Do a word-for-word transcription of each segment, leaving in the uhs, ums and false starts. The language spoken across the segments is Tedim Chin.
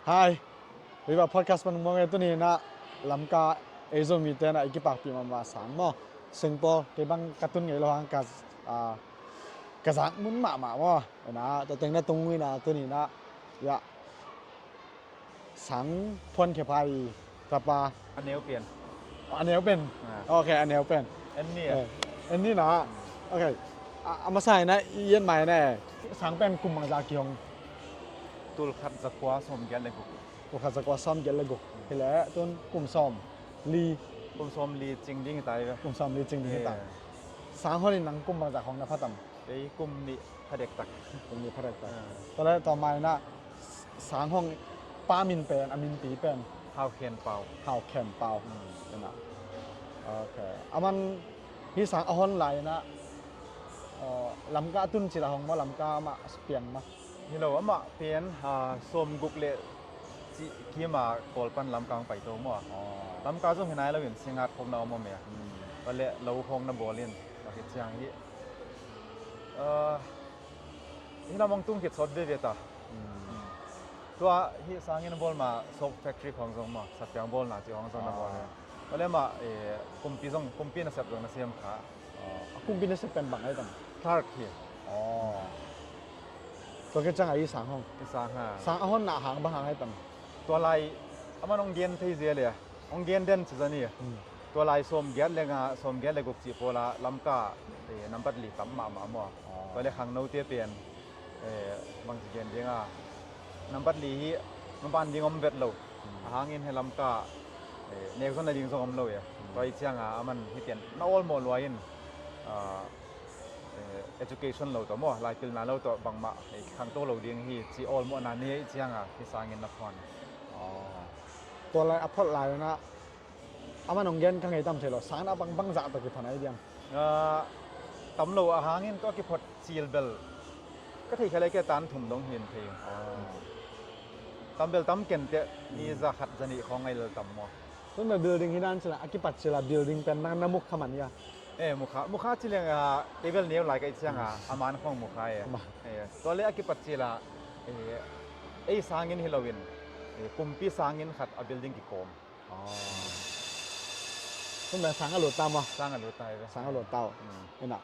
Hi. Viva Podcast pan muang e. Tuni in ah Lamka ei Zomite in ah i kipakpih mahmah sang maw, Singpawl, kei bang ka tun ngei lo hang ka, ah, ka zak mun mahmah maw. Ina, tua teng na tung in ah tuni in ah, ya, sang phuan khia pha i tapa. A neu pen. A neu pen. Ah. Ok, a neu pen. En ni a. Eh, en ni na. Ok. A, a masa in ah i en mai na. Sang pen kum bangzah kihong? Tul khat zakua sawmgiat le guk. Tul khat zakua sawmgiat le guk. Hi leh tun kum sawmli. Kum sawmli cing ding hi ta hi ve. Kum sawmli cing ding hi ta. Eh. Sang hon in nang kum bangzah hong na pha tam? Kei kum nih pha dektak. Kum nih pha dektak. Ah. Tua leh tua mai in ah sang hong pa min pen, a minpi pen? Hau Khen Pau. Hau Khen Pau. Hmm. Ina. Ok. Aman hih sang a hon lai in ah, uh, Lamka a tun cil a hong maw, Lamka amah piang maw? Hi lo, amah pen, ah, sawmguk le cih kim a Kawl pan Lamka hong paito maw. Oh. Lamka zong hi nai lo in, Singngat khawng na om om e. Hmm. Tua leh lo khawng na bawl in, tua khit ciang hi. Ah, hih lam hong tung khit sawt veve ta. Hmm. Tua hih sangin a bawl ma soap factory khawng zong maw, sapiang bawlna cih khawng zong na bawl e. Ah. Tua leh amah, eh, kumpi zong, kumpi nasep zong na siam kha. Oh, a kumpi nasep pen bang ai tam? Clerk hi. Oh. Tua khit ciang a i sang hong? I sang ha. Sang a honna hang bang hang ai tam? Tua lai, aman hong gen thei zel e. Hong gen den ci zani. Hmm. Tua lai sawmgiat le nga, sawmgiat le guk cih pawl ah Lamka, eh, nambat li tam mahmah maw. Oh. Tua leh khangnote pen, eh, bang ci gen ding a, nambat li hi maban ding om vet lo. Hmm. A hangin hih Lamka, eh, nekzon nading zong om lo e. Hmm. Tua ahih ciang a, aman hih pen na awlmawh lua in, ah, eh, education lo tawh maw, laipilna lo tawh bangmah, eh, khangto lo ding hi ci awlmawhna nei ahih ciang a, hih sangin na phuan. Oh. Tua lai a phot lai un ah, aman hong gen ka ngei tam thei lo, sang na bang bangzah tawh kiphot ai diam? Ah, tam lo a hangin tua kiphot cil bel ka theih kha leh kei tan thum dong hi in thei. Ah. Tam bel tam ken teh, mi, hmm, za khat za nih khawng ngai lel tam maw. Tun bel building hi dan cila, a kipat cila building pen na, na muk kha man ia? Eh, mukha, mukha ci leng, ah, kei bel neu lai ka hih ciang a, hmm, a man khawng mukha e. Ma. Eh, tua leh a kipat cila, eh, ei sangin hi lo in, eh, kumpi sangin khat a building kikawm. Oh. Kum bel sang a lut ta maw? Sang a lut ta hi ve. Sang a lut ta uh. Hmm. Ina.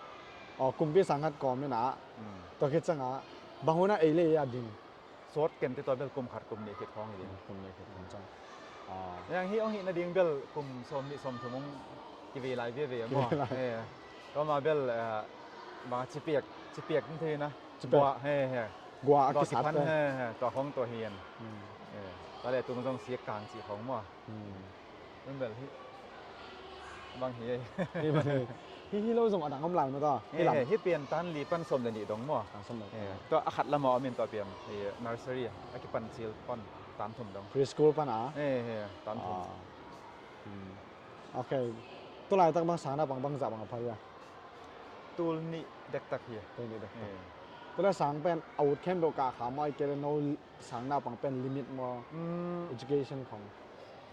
Oh, kumpi sang khat kawm ina. Hmm. Tua khit ciang a, bang hun a ei le ei a ding? Sawt ken teh tua bel kum khat kum nih khit khawng hi ding. Kum nih khit khawng ciang. Ah. Yang hi hong hih nading bel kum sawmnih sawmthum hong kivei lai veve maw. Kivei lai. Eh. Tua ma bel, eh, bang cipiak, cipiak ding thei na. Cipiak. Gua, he, he. Gua a kisat kiphan, he, he. Tua khawng tua hi in. Hmm. Eh. Tua leh tung zong sik kang cih khawng maw. Hmm. Tua bel hi. Bang hi ei. Hi bang hi. Hi, hi lo zong a dang om lai maw ta? Hi, hi lam. Hi pian tan li pan sawm le nih dong maw. Tan sawm le nih. Eh, tua a khat lam a om in tua pian, eh, nursery a kipan cil pan tan thum dong. Preschool pan a? Eh, eh, tan thum. Ah. Hmm. Ok. Tua laitak bang sang na bang bangzah bang a phai a? Tul nih dektak hi. Tul nih dektak. Eh. Tua leh sang pen a ut khempeuh kah kha maw, ahih kei leh no sang naupang pen limit maw? Hmm. Education khawng.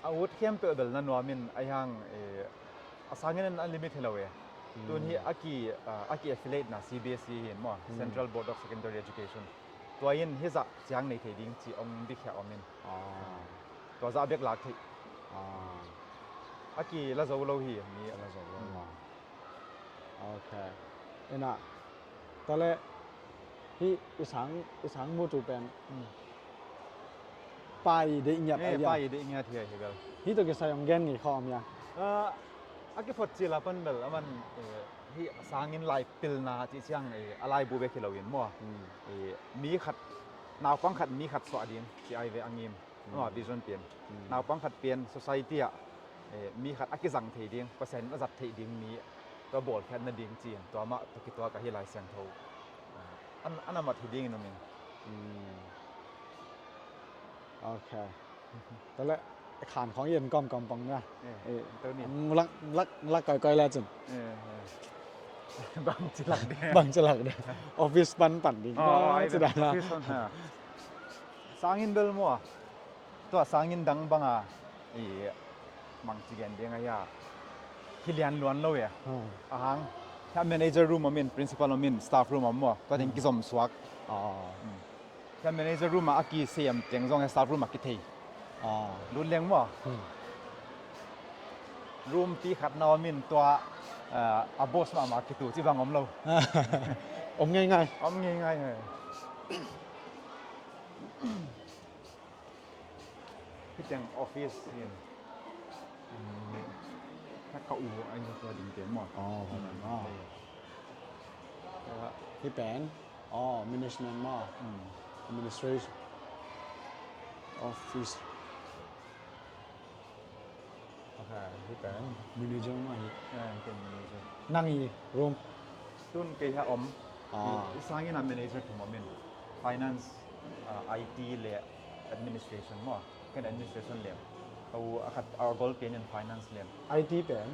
A ut khempeuh bel na nuam in, ahih hang, eh, a sangin a limit hi lo e. Hmm. Tun hi a ki, ah, a ki affiliate na C B S E hi in maw, hmm, Central Board of Secondary Education. Tua in hih zah ciang nei thei ding ci hong biakhiah om in. Ah. Tua zah bek lak theih. Ah. A ki la zo lo hi mi. La zo lo, hmm, ah. Ok. Ina, tua leh hih i sang, i sang mutu pen, hmm, pai deih ngiat, eh, a ia? Pai deih ngiat hi a hi bel. Hih tawh kisai hong gen ngei khawm ia? Ah, a kiphot cil a pan bel aman, eh, hih sangin laipilna cih ciang, eh, a laibu bek hi lo in maw. Hmm. Eh, mi khat, naupang khat mi khat suah ding ci ai ve a ngim. Hmm. Amah vision pen. Hmm. Naupang khat pen society ah, eh, mi khat a kizang thei ding, Pasian in a zat theih ding mi tua bawlkhiat nading ci-in tua mah tawh kituak ahi Lai Siangtho. Ah, an, an a mat hi dingin om in. Hmm. Ok. Tua leh khan khawng i en kawmkawm pong na. Eh, eh, tua ni. Lak, lak, lak koikoi le cun. Eh, eh. Bang ci lak de. Bang ci lak de. Office pan pan ding. Oh, oh, ai ci dan la. Office pan, ha. Sangin bel maw. Tua sangin dang banga, i, bang ci gen ding a hia, hi lian luan lo e. Hmm. A hang, hia manager room om in, principal om in, staff room om maw, tua ding, hmm, kizom suak. Ah. Hmm. Hia manager room ah a kisem teng zong hia staff room ah kithei. Ah. Lut leng maw? Hmm. Room pi khat na om in tua, ah, a boss mahmah kitu ci bang om lo. Om ngeingai. Om ngeingai he. Hih teng office hi in. Ka u a inn tua ding teng maw? Oh, oh. Hih pen. Oh, management maw? Administration. Office. Okay, hih pen manager maw hih? Hih pen manager. Nang i room? Tun kei hia om. Ah. I sangin a manager thum om in. Finance, ah, I T le administration maw. Ken administration le. Au a khat a gol pen in finance le. I T pen?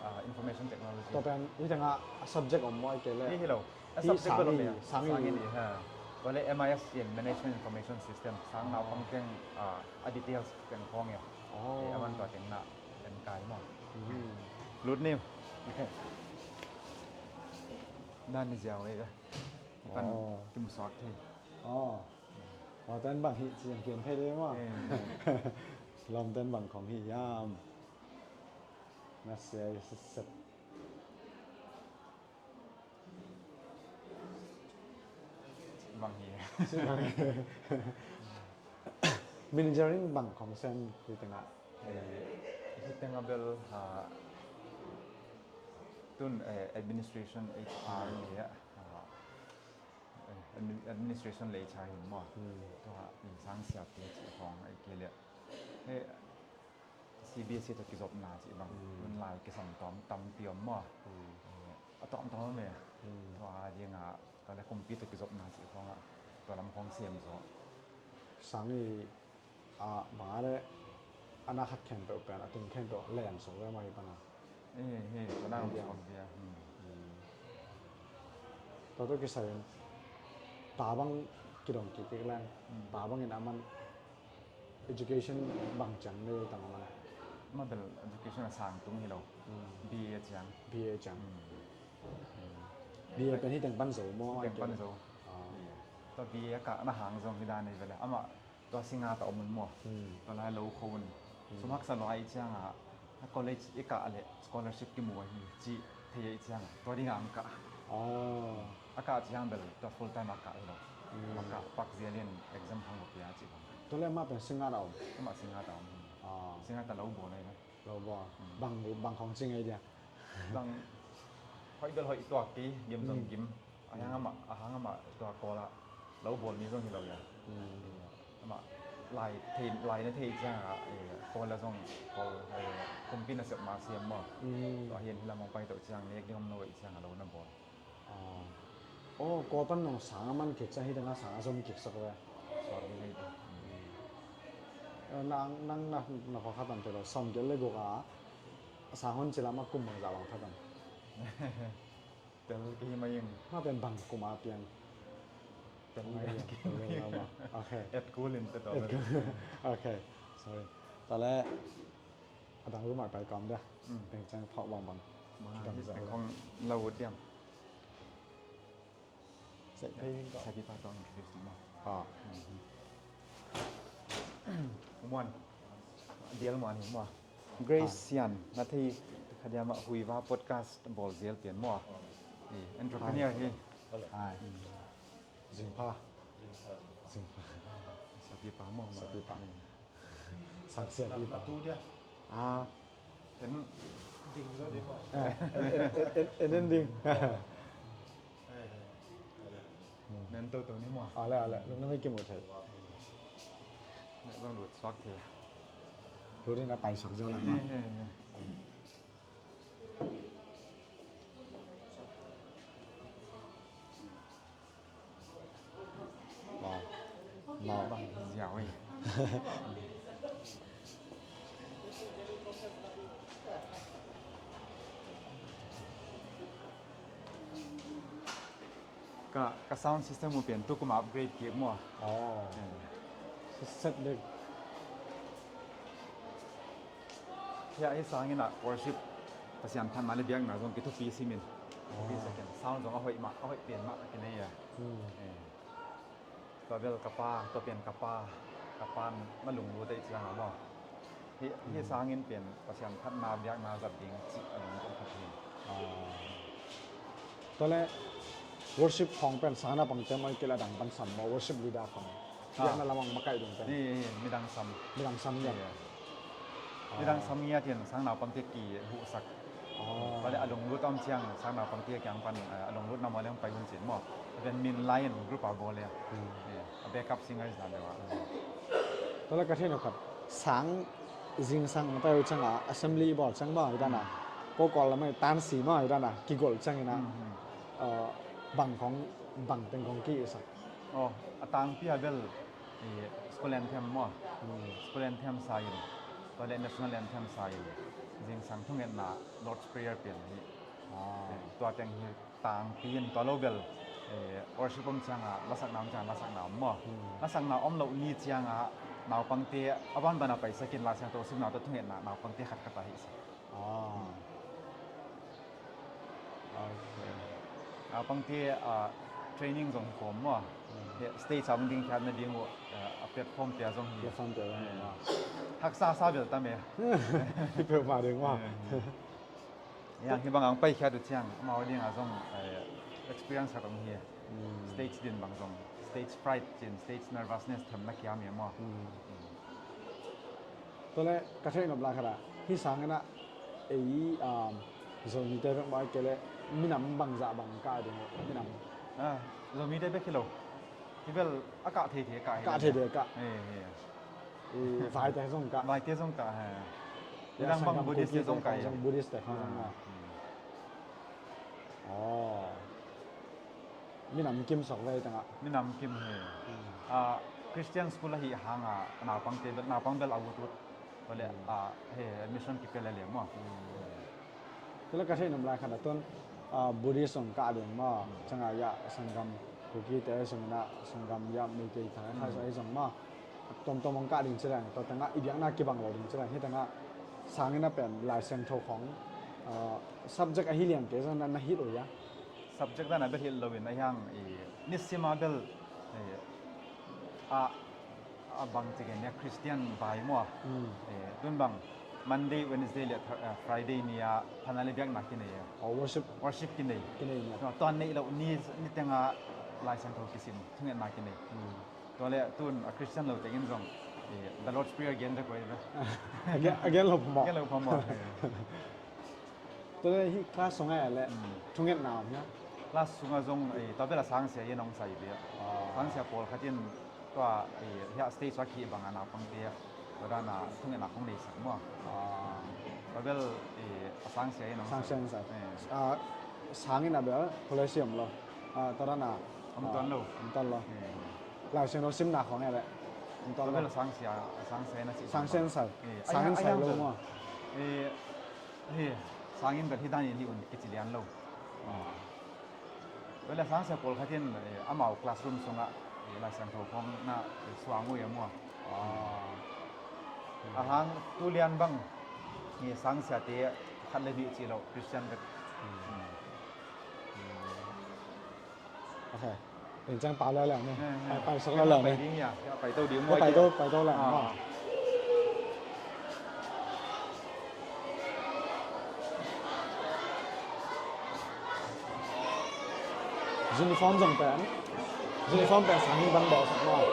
Ah, information technology. Tua pen, hih tengah a subject om maw i kei le? Hih hi lo. A subject bel om le. Sangin i ha. Tua le M I S in management information system. Sang naupang teng, ah, a details teng khong e. Oh. Eh, a man tua teng na en kai maw. Lut ni. Dan ni ziau e. Kan kimusak thei. Oh. Wa ten bang hi ci yang kian thei de maw. Lom ten bang khong hi yam. Na sia set. Bang hi. Manager in bang khong sem hih tengah? Eh, hih tengah bel, ah, tun, eh, administration H R le, ah, eh, admi-, administration le H R hi maw. Hmm. Tua in sang siate ci khong ai ke le. He, C B S E tawh kizopna cih bang, hmm, tunlai kisam tawm tampi om maw? Hmm. Eh, a tawm tawm om e. Hmm. Tua dingah, tua le kumpi tawh kizopna cih khawngah, tua lam khawng sem zaw. Sang i, ah, bang a le, a na khat khempeuh pen, a tung khempeuh len so ve maw hi pana. Eh, eh, tua na om so ve. Hmm. Hmm. Tua tawh kisai in, ta bang kidong kik kik leng, hmm, ta bangin a man, education bang ciang nei tang a man a? Amah bel education a sang tung hi lo. Hmm. B A ciang. B A ciang. Hmm. Hmm. B A pen hih teng pan zo maw? Hih teng pan zo. Ah. Tua B A kah na hang zong hi dan ei ve le. Amah tua Singngat ah om un maw. Hmm. Tua lai lo kho un. Hmm. Sum haksa lua ahih ciangah a college i kah leh scholarship kimu ahi cih thei ahih ciangah tua dingah ang kah. Ah. A kah ciang bel tua full time a kah hi lo. Hmm. A kah pak zialin exam hang lo pia cih bang. Tua leh amah pen Singngat a om? Amah Singngat a om. Ah. Singngat a lo bawl ahi na. Lo bawl. Hmm. Bang, bang khong ci ngei dia? Bang hoih bel hoih tuak kei, gim zong gim. A hang amah, a hang amah tua Kawl ah lo bawl mi zong hi lo ia. Hmm. Amah lai thei, lai na thei ciang ah, eh, Kawl ah zong Kawl, eh, kumpi nasep mah siam maw. Hmm. Tua hi in hih lam hong pai tawh ciang nek ding om lo ahih ciang a lo na bawl. Ah. Oh, Kawl pan nong sang a man kik ciang hih tengah sang a zom kik sak ve. Suak ding hi. Hmm. Eh, nang, nang na, na khua khat an thei lo, sawm giat le guk a, a sang hon ci lam a kum bangzah bang pha tam? Tel kei mah ing. Mah pen bang kum a pian? Tel kei mah ing. Tel kei mah. Okay. Et kul in te to. Et kul. Okay. Sorry. Tua leh a dang room ah pai kawm dia. Mm. Peng ciang phawk bangbang. Mah, kidam hih zah peng khong lo ut diam. Sa, pay ring ko. Sa, kita tong introduce mo. Ah. Mhm. Muan. Dial Muan hi maw. Grace Sian, na thei kha diam ah Huiva podcast bawl zial pian maw. Eh, entrepreneur hi. Hai. Zingpha. Zingpha. Sapipa maw. Sapipa. Eh. Sang siapipa. Tu dia. Ah. En ding lo ding maw. Eh, en, en, en, en, en ding. Eh, eh. Nen to to ni maw. A le, a le. Lungdam ei, kimu thei. Lungdam lut suak thei. Lut in a tai suak zo la maw. Eh, eh, eh. Wow. Wow. Bang ziau ei. Ka, ka sound system uh pian tukum a upgrade kik maw. Oh. Eh. Set dek. Hia, hih sangin ah worship, Pasian phatna le biakna zong kithupi simin. Oh. Thupi sekin. Sound zong a hoih mah, a hoih pian mah a kinei a. Hmm. Eh. Tua bel ka pa, tua pen ka pa, ka pa na lunglut ahih ciangin maw. Hih, hih sangin pen Pasian phatna biakna zat ding cih a lunglut khat hi. Tua leh worship khawng pen sang naupangte maw, ahih kei leh a dang pan sam maw, worship leader khawng. Biakna lamah makaih ding pen. Hi, hi, midang sam. Midang sam hi. Midang sam ngiat in sang naupangte kihuhsak. Tua leh a lunglut a om ciang sang naupangte kiang pan, eh, a lunglut na maw leng pai un cin maw. Tua pen min lai in group a bawl le. A backup singer zan deuh a. Tua leh ka theih nop khat, sang zingsang pai uh ciangin assembly bawl ciang maw, hi dan a. Ko Kawl lam ah tansi maw, hi dan a kigol ciangin a, eh, bang khawng, bang teng khawng kisak. Aw, a tangpi a bel, eh, school anthem maw. School anthem sa in, tua leh national anthem sa in, zingsang thungetna Lord's Prayer pian hi. Tua teng hi tangpi in, tua lo bel, eh, worship om ciangin, lasakna om ciangin, lasakna om maw. Lasakna om loh ni ciangin, naupangte, a banban a paisak in, Lai Siangtho simna tawh thungetna, naupangte khatkhat a hih sa. Naupangte, ah, training zong hi khawm maw. Stage a hong ding khiatna ding uh, ah, a platform pia zong hi. Platform pia zong hi maw. Haksa sa bel tam e. Hi peuhmah ding maw. Yang hi bang ang pai khiat uh ciang, amau ding a zong, eh, experience khat om hi. Stage din bang zong, stage fright cin, stage nervousness themna kiam hi maw. Tua leh ka theih nop lai khat ah, hih sangin ah, ei, um, Zomite bek mah ahih kei leh minam bangzah bang kah ding, minam. Ah, Zomite bek hi lo. Hi bel a kah theite kah hi. Kah theite kah. He, he. Vaite zong kah. Vaite zong kah, he. Midang bang Buddhist te zong kah hi. Buddhist te zong kah. Aw. Minam kim sok ve tangah. Minam kim hi. Ah, Christian school ahih hangin naupangte bel, naupang bel a ut ut. Tua leh, ah, he, admission kipia lel maw. Tua leh ka theih nop lai khat ah tun, ah, Buddhist zong kah ding maw. Ciangin ah sanggam Kukite zong in ah sanggam ah Meitei thang khat zong maw. Tuamtuam hong kah ding ci leng, tua tengah i biakna kibang lo ding ci leng, hih tengah sangin a pen Lai Siangtho khawng, ah, subject ahi liang kei zong na, na hilh uh hia? Subject dan a bel hilh lo in a hiang, i, nisim a bel, i, a, a bang ci gen nia, Christian bai maw. I, tun bang Monday, Wednesday leh Thur-, ah, Friday ni a phanale biakna kinei e. Oh, worship. Worship kinei. Kinei nia. Tua, tua neih loh ni, ni tengah Lai Siangtho kisim, thungetna kinei. Tua leh tun a Christian lo tengin zong, eh, The Lord's Prayer gen dek uh hi ve. A gen, a gen lo phamawh. Gen lo phamawh. Tua leh hih class sungah leh thungetna om hia? Class sungah zong, eh, tua bel a sangsia in hong sai ve. Sangsia pawlkhat in tua, eh, hih stage a kibang a naupangte tua dan a thungetna hong neisak maw. Tua bel, eh, a sangsia in hong sai. Sangsia in sai. Eh. Ah, sangin a bel college om lo. Ah, tua dan a Om tuan lo. Om tuan lo. Lai Siangtho simna khawng e leh. Om tuan lo. Sangsia, sangsia na cih. Sangsia sai. Sangin sai lo maw. Sangin bel hi dan in hi un kici lian lo. Tua leh sangsia pawlkhat in amau classroom sungah Lai Siangtho khawng na suang uh e maw. A hang tu lian bang sangsiate khat le nih ci lo, Christian bek. Ok. Pen ciang pau lel leng ni. Pai, pai sok lel leng ni. Pai ding hia, pai to ding maw. Pai to, pai to leng maw. Uniform zong pen. Uniform pen sang in bang bawlsak maw.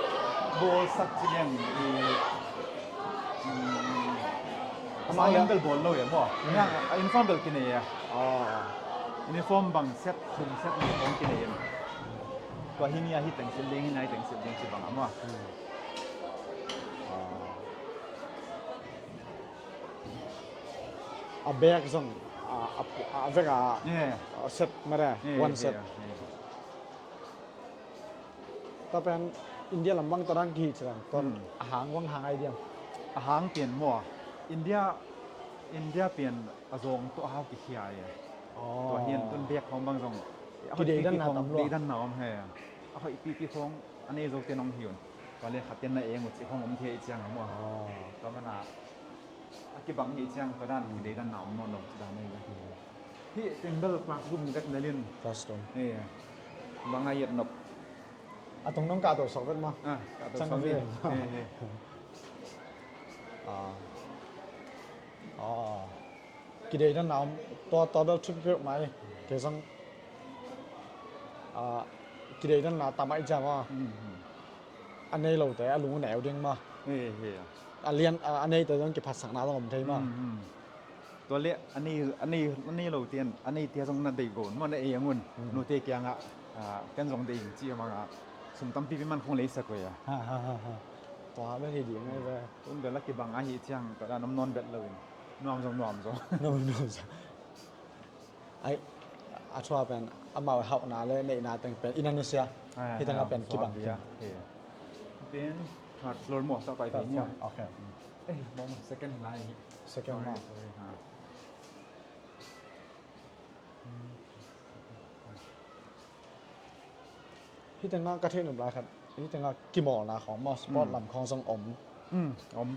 Bawlsak ci leng i Amau in bel bawl lo e maw. Uniform bel kinei e. Uniform bang set, thum set uniform kinei e. Tua hi ni a hi teng silh ding, hi ni a hi teng silh ding ci bang a maw. A bag zong a, a, a vek a set mare, one set. Tua pen India lam bang tua dan kihi ci leng, tua a hang bang hang ai diam. A hang pen maw. India, India pen a zawng tawh a hau kikhia e. Tua hi in tun bag khawng bang zong a hoih pipi khawng, deihdanna om he. A hoih pipi khawng a nei zote nong hi un. Tua leh khat ten na eng uh cih khawng om thei ciang a maw. Tua mana a kibang hi ciang tua dan deihdanna om nawn lo ci dan ahi. Hih teng bel classroom dek na lin. Classroom. Bang a yet nop. A tung nong kah to sok vet ma. Ah, kah to sok vet. He, he. Ah. Ah. Kidei dan na om, tua, tua bel thut peuh mai. Kei zong, ah, kidei dan na tam ai jam a. Hmm, hmm. A nei lo te a lung neu ding ma. He, he. A lian, a, a nei te zong kiphatsakna zong om thei ma. Hmm, hmm. Tua le a nei, a nei, a nei lo tian, a nei tia zong na deih gon maw, na ei ang un. Hmm. Nute kiangah, ah, ken zong deih ing ci a mangah sum tampipi man khong leisak ve a. Ha, ha, ha, ha. Tua bel hi ding ai ve. Tun bel a kibang ahi ciang tua dan om nawn bet lo in. Nuam zong, nuam zong. Nuam, nuam zong. Ai, a thua pen amau hauhna le neihna teng pen ina nusia. Ah, hi tengah pen kibang hi. Pen third floor maw, sa pai third floor. Okay. Eh, maw, second lai. Second lai. Sorry, sorry, ha. Hi tengah ka theih nop lai khat, hi tengah kimawlna khawng maw, sport lam khawng zong om. Hmm, om.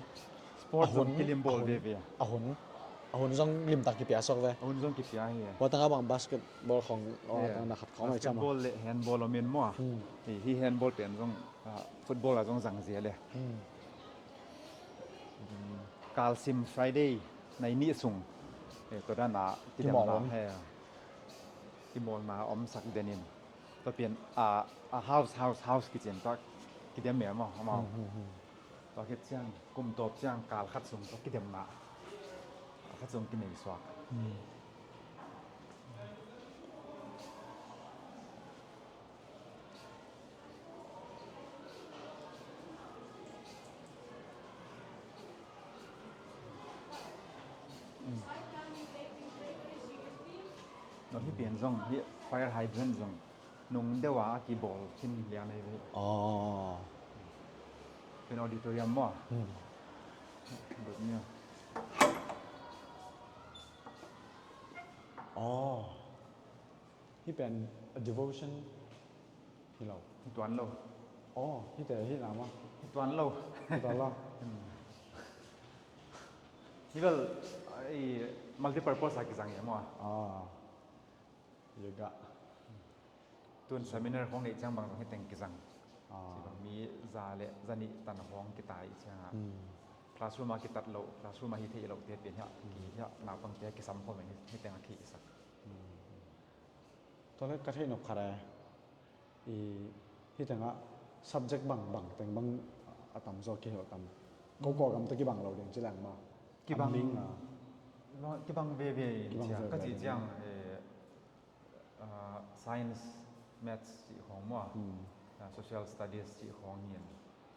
Sport zong kilim bawl veve. A hun, a hun zong limtak kipia sok ve. A hun zong kipia hi. Hua tengah bang basketball khawng, hua tengah na khat khawng mai cam a. Basketball le handball om in maw. Hmm. Hi, hi handball pen zong, ah, football a zong zang zia le. Hmm. Kalsim Friday nai nih sung, eh, tua dan a kidemna, kimawlna, he, kimawlna omsak den in. Tua pian a, a house, house, house kicin tua kidem mel maw, amau. Hmm, hmm, hmm. Tua khit ciang kum tawp ciang kal khat sung tua kidemna, kal khat sung kinei suak. Hmm. No, hi pian zong, hi fire hydrant zong nung deuh a kibawl khin lian ahi ve. Oh. Pen auditorium maw. Hmm. Dut nia. Oh. Hi pen a devotion hi lo. Hi tuan lo. Oh, hi te hi na ma. Hi tuan lo. Hi tuan lo. Hmm. Hi bel, i, multi-purpose a kizang hi maw. Ah. Yoga. Tun seminar khong neih ciang bang zong hi teng kizang. Ah. Ci bang mi za le za nih tan khong kitai ciang a. Hmm. Classroom a kitat lo, classroom a hi thei lo te pian hi a, hmm, ki hi a, naupang te kisam khawm hi, hi teng a ki isak. Hmm. Tua le ka theih nop khat e, i, hi tengah subject bang, bang teng bang a tam zaw kihel tam. Ko, Kawlgam tawh kibang lo ding ci leng maw. Kibang, a ming a, kibang veve in ci a, ka cih ciang, eh, ah, science, maths cih khawng maw, hmm, ah, social studies cih khawng hi in.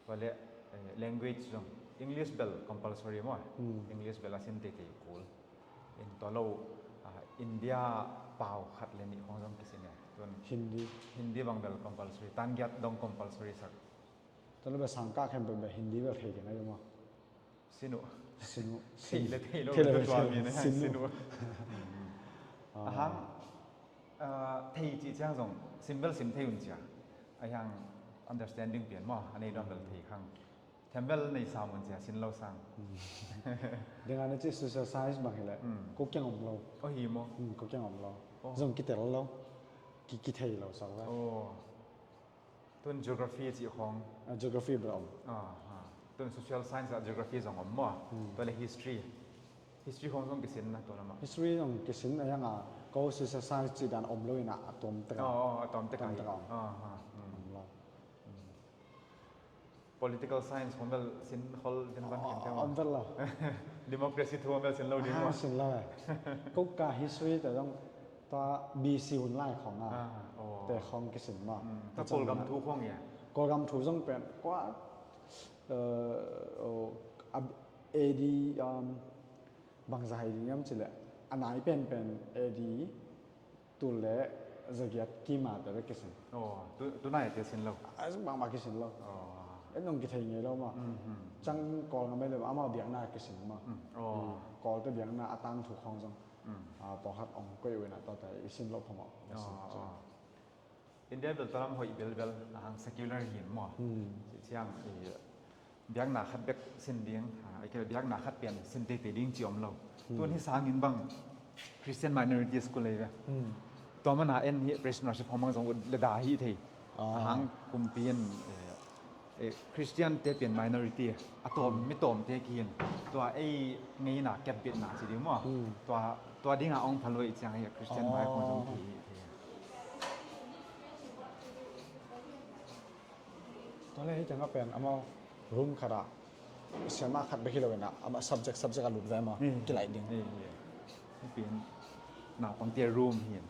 Tua le, eh, language zong, English bel compulsory maw. Hmm. English bel a sin teitei kul. In tua lo, ah, India pau khat le nih khawng zong kisin e. Tun Hindi. Hindi bang bel compulsory. Tan giat dong compulsory sak. Tua lo bel sang kah khempeuh bel Hindi bel thei kei na maw. Sin uh. Sin uh. Thei le thei lo. Thei le thei lo. Sin uh. Ahang, ah, thei cih ciang zong sim bel sim thei un cia. Ahang understanding pian maw, a nei dawn bel thei khang. Them bel nei sam un cia, sin lo sang. Ding a na ci social science bang hi le. Hmm. Ko kiang om lo. Oh, hi maw? Hmm, ko kiang om lo. Oh. Zong kitel lo. Ki, kithei lo sak ve. Oh. Tun geography cih khawng. Ah, geography bel om. Ah, ah. Tun social science ah geography zong om maw. Hmm. Tua le history. History khawng zong kisin na tua lamah. History zong kisin a hiang a, ko social science cih dan om lo in a, a tuam tek a. Oh, oh, a tuam tek a. Tuam tek a om. Ah, ah, hmm. Om lo. Hmm. Political science khawng bel sin khol den van kim te maw. Om vet lo. Democracy thu khawng bel sin lo ding maw. Ah, sin lo e. Ko ka history te zong tua B C hun lai khawng a. Ah, oh. Te khawng kisin maw. Hmm. Tua Kawlgam thu khawng ia. Kawlgam thu zong pen kua, eh, oh, ab-, A D, um, bangza hi ding hiam cih leh a nai penpen A D tul le zagiat kim a te bek kisin. Oh, tu, tu nai te sin lo. A, bangmah kisin lo. Oh. En zong kithei ngei lo maw. Mm, mm. Ciang Kawlgam ei le amau biakna kisin maw. Mm. Oh. Kawlte biakna a tangthu khawng zong. Mm. Ah, pawlkhat ong koih uh in a tuate i sin loh phamawh. Oh, oh. India bel tua lam hoih belbel, a hang secular hi in maw. Hmm. Ci ciang, i, biakna khat bek sin ding, a, i kei biakna khat pian sin teitei ding ci om lo. Hmm. Tun hi sangin bang Christian minority school ei ve. Hmm. Tua mana en hi Praise and Worship hong mang zong ut le da hi thei. Ah. A hang kumpi in, eh, eh, Christian te pian minority, a tawm, mi tawmte kihin. Tua ei ngeina kepbitna ci ding maw. Hmm. Tua, tua dinga ong phalua i ciang ei Christian vai kong zong kihi. Tua le hei tengah pen amau room khatah siamah khat bek hi lo in ah, amah subject, subject a lut ve maw. Hmm. Kilaih ding. Eh, eh. Hei pen naupangte room hi in.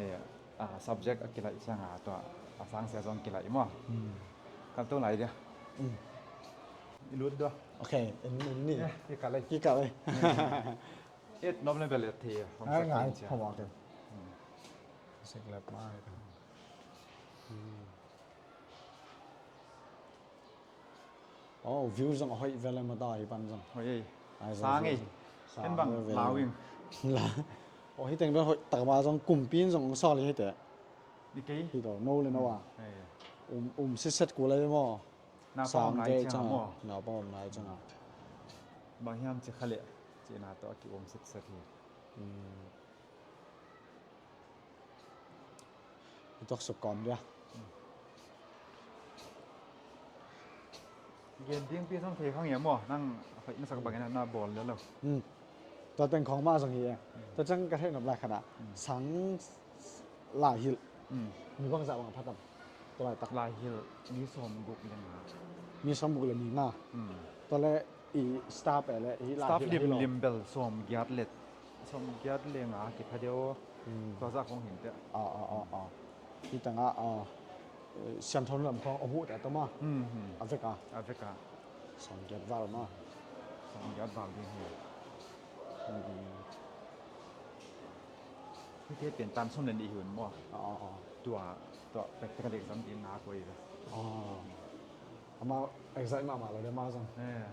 Eh, ah, subject a kilaih ciangah tua a sangsia zong kilaih maw. Hmm. Kal to lai dia. Hmm. I lut dua. Ok, in, in ni. Eh, i kal ei. I kal ei. Et nop le bel et thei. Ah, ngai, cia. Khawm ah ken. Hmm. Sek lep mai. Hmm. Oh, view zong a hoih vel e, mata hi pan zong. Hoih ei. Ai, zong sang ei. View zong. Ken bang sang lau ing. La. Oh, hi teng vel hoih tak ma zong kumpi in zong sawl hi te. Ni kei. Hi to, no le no a. Hmm. Ei. Um, um siset ku lai maw. Naupang om nai ciang a maw. Naupang om nai ciang a. Bang hiam ci kha le. Cina to a ki um siset hi. Hmm. I tuak suk kawm dia. Gen ding pi song thei khang ia maw, nang a hoih na sak bangin na bawl lel lo. Hmm. Tua teng khawng mah zong hi e. Hmm. Tua ciang ka theih nop lai khat ah. Hmm. Sang lai hilh. Hmm. Mi bangzah bang a pha tam. Tua laitak. Lai hilh mi sawmguk le nga. Mi sawmguk le mi nga. Hmm. Tua le i staff e le i lai hilh lim, lim bel sawmgiat le, sawmgiat le nga kipha deuh. Hmm. Tua zah khong hin teh. Ah, ah, ah, ah. Hi tengah, ah, eh, siangtho lam khong a huh teh tama. Hmm, hmm. A vek a. A vek a. Sawmgiat val ma. Sawmgiat val ding hi. Hmm. Hihte pen tan sawm le nih hi un maw? Ah, ah, ah. Tua, tua practical exam ding nga koi ve. Ah. Amau excite mahmah lo de amau zong. Eh.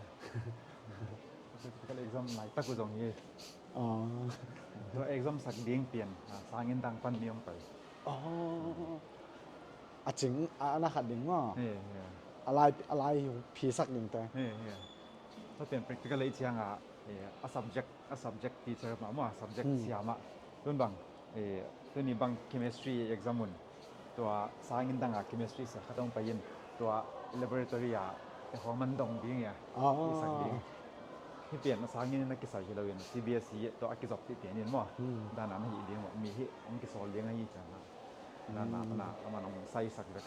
Practical exam laitak uh zong hi. Ah. Tua exam sak ding pian, ah, sangin dang pan mi om pai. Oh. A cing, a, a na khat ding maw. He, he. A lai, a lai phi sak ding te. He, he. Tua pian practical lei ciang a, eh, a subject, a subject teacher mah maw, a subject siam ah. Tun bang, eh, tuni bang chemistry exam un. Tua sangin dang a chemistry sia khat hong pai in. Tua laboratory a, eh, hong man dong ding ia. Ah. I sak ding. Hi pian a sangin na kisai hi lo in, C B S E tua a kizop ti pian in maw. Hmm. Dan a na hi ding maw, mi hi hong kisawl ding a hi ciang a. Na, na, na, a man hong saisak bek.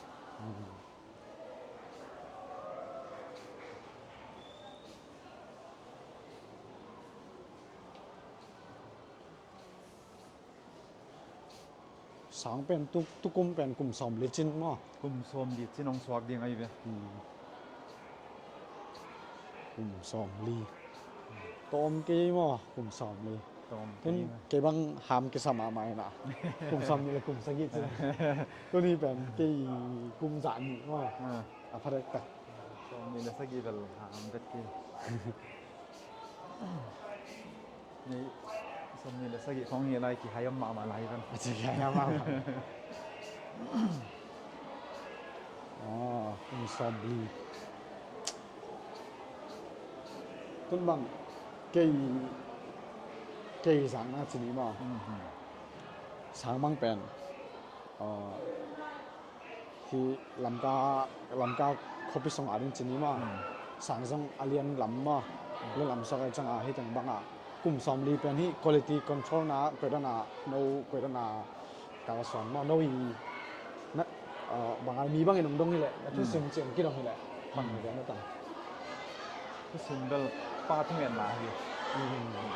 Sang pen tu, tukum pen kum sawm li cin maw? Kum sawm li cin hong suak ding ahi ve. Hmm. Kum sawm li. Tawm kei maw, kum sawm li. Tawm kei. Ken kei bang ham kisa mahmah ina. Kum sawm li le kum sagih cin. Tuni pen kei kum zah nih maw. Ah. A pha dektak. Sawm li le sagih bel ham bet kei. Ni, sawm li le sagih khong hi lai kihai om mahmah lai ven. A ci kihai om mahmah. Ah, kum sawm li. Tun bang kei, kei zang na ci ni maw. Mhm. Sang mang pen. Ah, hi Lamka, Lamka khuapi sung a ding ci ni maw. Hmm. Sang zong a lian lam maw. Hmm. Lian lam suak a ciang a hi teng bang a. Kum sawm li pen hi quality control na, koi dan a, no, koi dan a, kalsuan maw, no i, na, ah, bang a mi bang in ong dong hi leh, na thusim ciang kidong hi leh. Bang na dong na tang. Thusim bel pa thungetna hi. Hmm.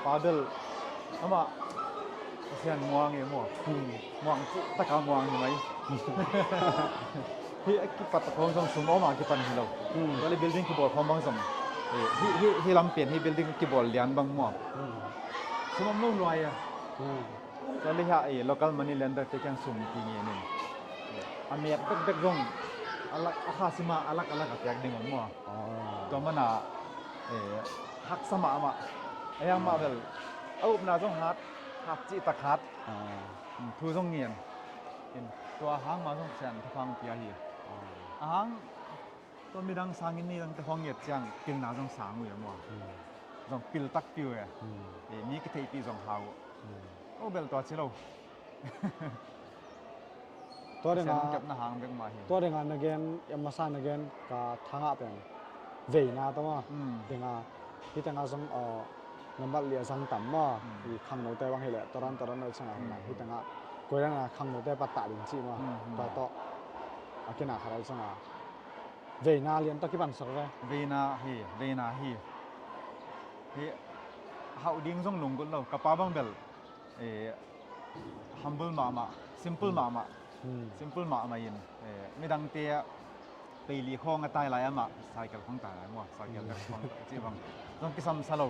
Pa bel amah Pasian muang e maw. Hmm. Muang cih taka muang hi mai. Hi a kipat khawng zong sum om a kipan hi lo. Hmm. Tua le building kibawl khawng bang zong. Eh, hi, hi, hi lam pian hi building kibawl lian bang maw. Hmm. Sum om lo luai a. Hmm. Tua le hi a, eh, local money lender te kiang sum kingenin. Eh, a met bekbek zong a lak, a kha sima a lak a lak a piak ding om maw. Ah. Tua mana, eh, haksa mahmah. A hiang mah bel a upna zong hat, hat cih tak hat. Ah. Hmm, thu zong ngen. In, tua hang mah zong Pasian thupha pia hi. Ah. A hang tua midang sangin nidang te hong nget ciang pilna zong sang uh e maw. Hmm. Zong pil takpi uh e. Hmm. Eh, mi kitheihpih zong hau uh. Hmm. Aw bel tua ci lo. Tua ding a, kepna hang bek mah hi. Tua ding a na gen, a masa na gen ka thangah pen veina tawh mah. Mm. Ding a, hih teng a zong, aw, nambat li a zang tam mah. Mm. I khangnote bang hileh, tua dan, tua dan a zang a, mm, hih teng a, koi dan a khangnote pattah ding cih mah. Mm, mm. Tua tawh a kina khat a zang a, veina lian tawh kipansak ve. Veina hi, veina hi. Hi, hauh ding zong lunggulh lo, ka pa bang bel, eh, humble mahmah, simple mahmah. Hmm. Simple mahmah in, eh, midangte a peili khawng a tai lai, amah cycle khawng tai lai maw, cycle bek khawng tai cih bang zong kisam sa lo.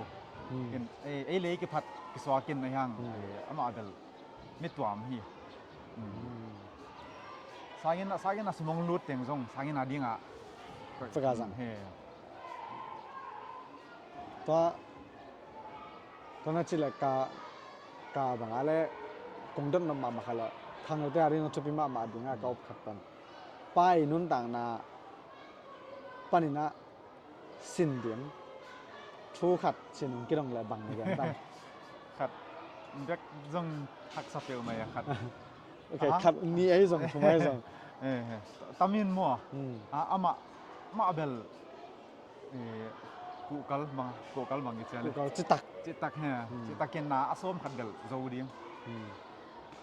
Hmm. In, eh, ei le ei kiphat kisuak in a hiang, hmm, eh, amah bel mi tuam hi. Hmm. Hmm. Sangin, sangin a sum hong lut teng zong sangin a ding a pek a zang. He. Tua, tua na cih leh ka, ka bang a leh kong dot nop mahmah khat leh, khangnote a ding a thupi mahmah ding a ka up khat pen, pa i nuntakna panin a sin ding thu khat sin hong kidong leh bang na gen tam? Khat bek zong haksa peuhmah a khat. Ok, aha, khat nih ahi zong, thum ahi zong. Eh, eh. Tam in maw. Hmm. Ah, amah, amah bel, eh, kuhkal bang, kuhkal bang i cian. Kuhkal, citak. Citak he. Hmm. Citak in na a sawm khat bel zo ding. Hmm.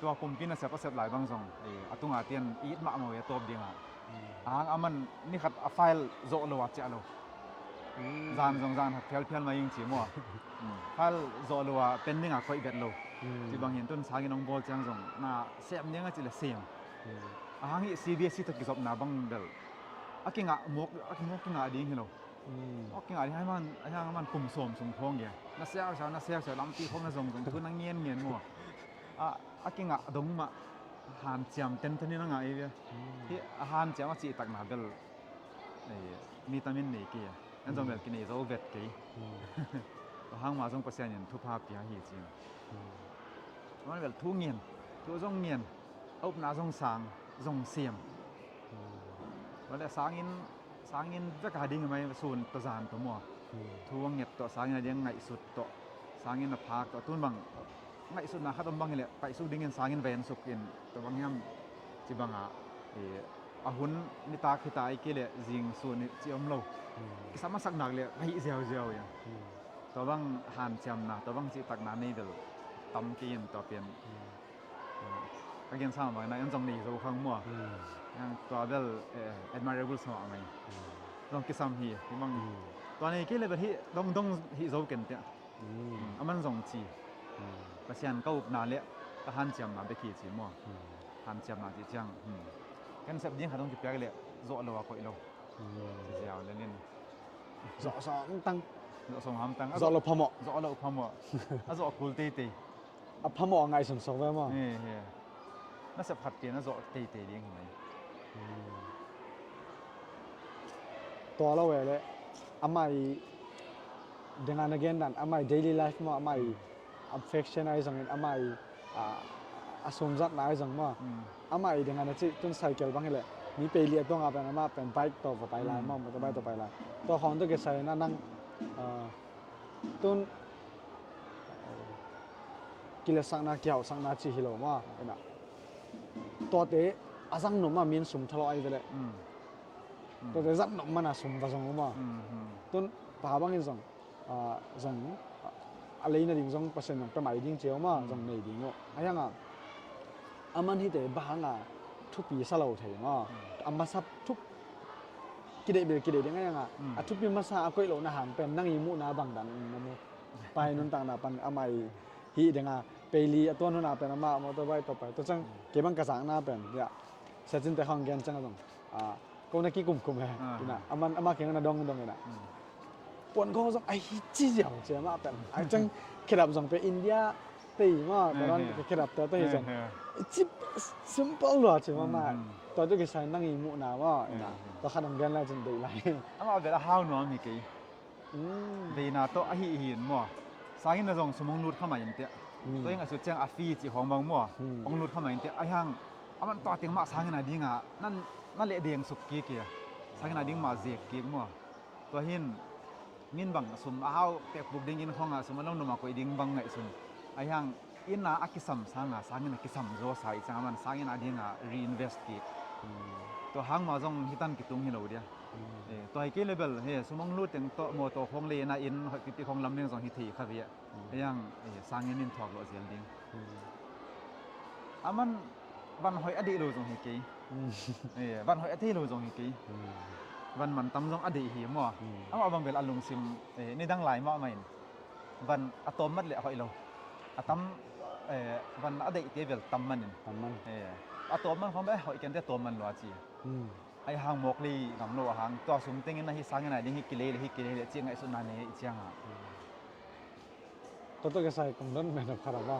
Tua kumpi nasep a sep lai bang zong, eh, a tungah tian it mahmah a tawp ding a. Hmm. A hang a man ni khat a file zawh lo a ciah lo. Hmm. Zan zong zan khat phialphial mah ing ci maw. Hmm. File zawh lo a pending a koih bet lo. Hmm. Ci bang hin tun sangin hong bawl ciang zong na sem ding a cih leh sem. Hmm. A hang hi C B S E tawh kizopna bang bel a kingah mawk, a kingah, kingah ding hi lo. Hmm. A kingah ding hi man, a hiang man kum sawm sung khawng ge. Na siausiau, na siausiau, lampi khawng na zong zong thu na ngen ngen maw. A, a kingah dong mah hanciam tenten in a ngah i ve. Hmm. Hi a hanciam a cihtakna bel, eh, mi tamin nei kei a. En zong bel kinei zo vet kei. Hmm. A hang mah zong Pasian in thupha pia hi ci. Hmm. Mah bel thu ngen, thu zong ngen, a upna zong sang, zong siam. Hmm. Tua leh sangin, sangin vek a ding hi mai, sun tawh zan tawh maw. Hmm. Thu a nget tawh, sangin a ding ngaihsut tawh, sangin a phak tawh, tun bang ngaihsutna khat om bang hileh, kaihsuk dingin sangin va ensuk in, tua bang hiam ci bang a, eh, a hun nitak hita i kei leh zing sun i ci om lo. Hmm. Kisam a sak nak leh ka hih ziauziau in. Hmm. Tua bang hanciamna, tua bang cihtakna nei bel tam kei in tua pen. Hmm. Ka gensa mah bangin a en zong nei zo khang maw. Hmm. Yang tua bel, eh, admirable sa mah mai. Hmm. Zong kisam hi, hi bang. Hmm. Tua nei kei leh bel hi dongdong hi zo ken tiah. Hmm. Hmm. A man zong ci. Hmm. Pasian ka upna leh ka hanciamna bek hi ci maw. Hmm. Hanciamna cih ciang. Hmm. Ken sep ding khat hong kipiak leh zawh lo a koih lo. Hmm. Ci ziau lel in. Zawh sawm tang. Zawh sawm hamtang. Zawh lo phamawh. Zawh lo phamawh. A zawh kul teitei. A phamawh a ngaihsun sawk ve maw? He, he. Na sep khat pen a zawh teitei ding hi mai. Hmm. Tua lo ve leh amah i ding a na gen dan, amah i daily life maw, amah i, hmm, affection ahi zongin, amah i, a, a sumzatna ahi zong maw. Hmm. Amah i ding a na cih tun cycle bang hileh mi peili a tuang a pen amah pen bike tawh va pai lai maw, hmm, motorbike tawh pai lai. Tua khawng tawh kisai na nang, a, tun kiletsakna, kihausakna cih hi lo maw, ina. Tuate a zang nop mah min sum thalawh ahi ve leh. Mm. Mm. Tuate zat nop mana sum va zong uh maw. Mm, mm. Tun pa bangin zong, a, zong, a, a lei nading zong Pasian zong pia mai ding ci uh maw, mm, zong nei ding uh. A hiang a, a man hite bang hang a thupi sa lo thei maw. Mm. A masa thup kideih bel kideih ding a hiang a. Mm. A thupi masa a koih lohna hang pen nang i muhna bang dan na mu. Pa i nuntakna pan amah i hih ding a, peili a tuan hun a pen amah motorbike tawh pai. Tua ciang kei bang ka zakna pen, ya, siacinte khawng gen ciang a zong, a, ko na kikumkum he. Ah. Ina, amah, amah kiang na dongdong ina. Hmm. Puan khawng zong a hi ci ziau ci amah pen. A ciang khedap zong pen India te i mah, eh, tua dan, eh, ka khedap te te hi, eh, ciang. Eh. Ci simple lua ci mah mah. Hmm, hmm. Tua tu kisai nang i muhna mah, ina. Eh, eh. Tua khat hong gen lai cin deih lai. Amah bel a hau nuam hi kei. Mm. Veina tawh ahi hi in maw. Sangin na zong sum hong lut kha mah in teh. Mm. Tua hi ngaihsut ciang a fee cih khawng bang maw. Mm. Hong lut kha mah in teh. A hiang, a man tua teng mah sangin a ding a, nan, na leh deng suk kik hi a. Sangin a ding mah zek kik maw. Tua hin, min bang sum a hau pek buk ding inn khawng a sum a lomlom a koih ding bang ngaihsun. A hiang, Inn a a kisam sanga sanginn a kisam zawsa i cianga man sanginn a dinga reinvest kik. Tua hang mah zong hitan kitung hi lo dia. Eh, tua hi kei le bel he sum hong lut teng tawh mawtaw khawng le inn a inn hoih pipi khawng lam ding zong hi thei kha ve. Hiang, eh, sanginn in thuak lawh zel ding. A man van hoih a deih lo zong hi kei. Eh, van hoih a deih lo zong hi kei. Van man tam zong a deih hi maw. Amah bang bel a lungsim, eh, nidang lai mahmah in van a tawm mat le a hoih lo. A tam, eh, van a deihte bel tam manin. Tam man. Eh, a tawm man khawng bel hoih kente tawm man lua ci. Ai hang mawk lei ngam lo a hang tua sum tengin a hi sangin a ding hi kilei le hi kilei le ci ngaihsutna nei i cianga. Tua tawh kisai kong don menop khat a ba.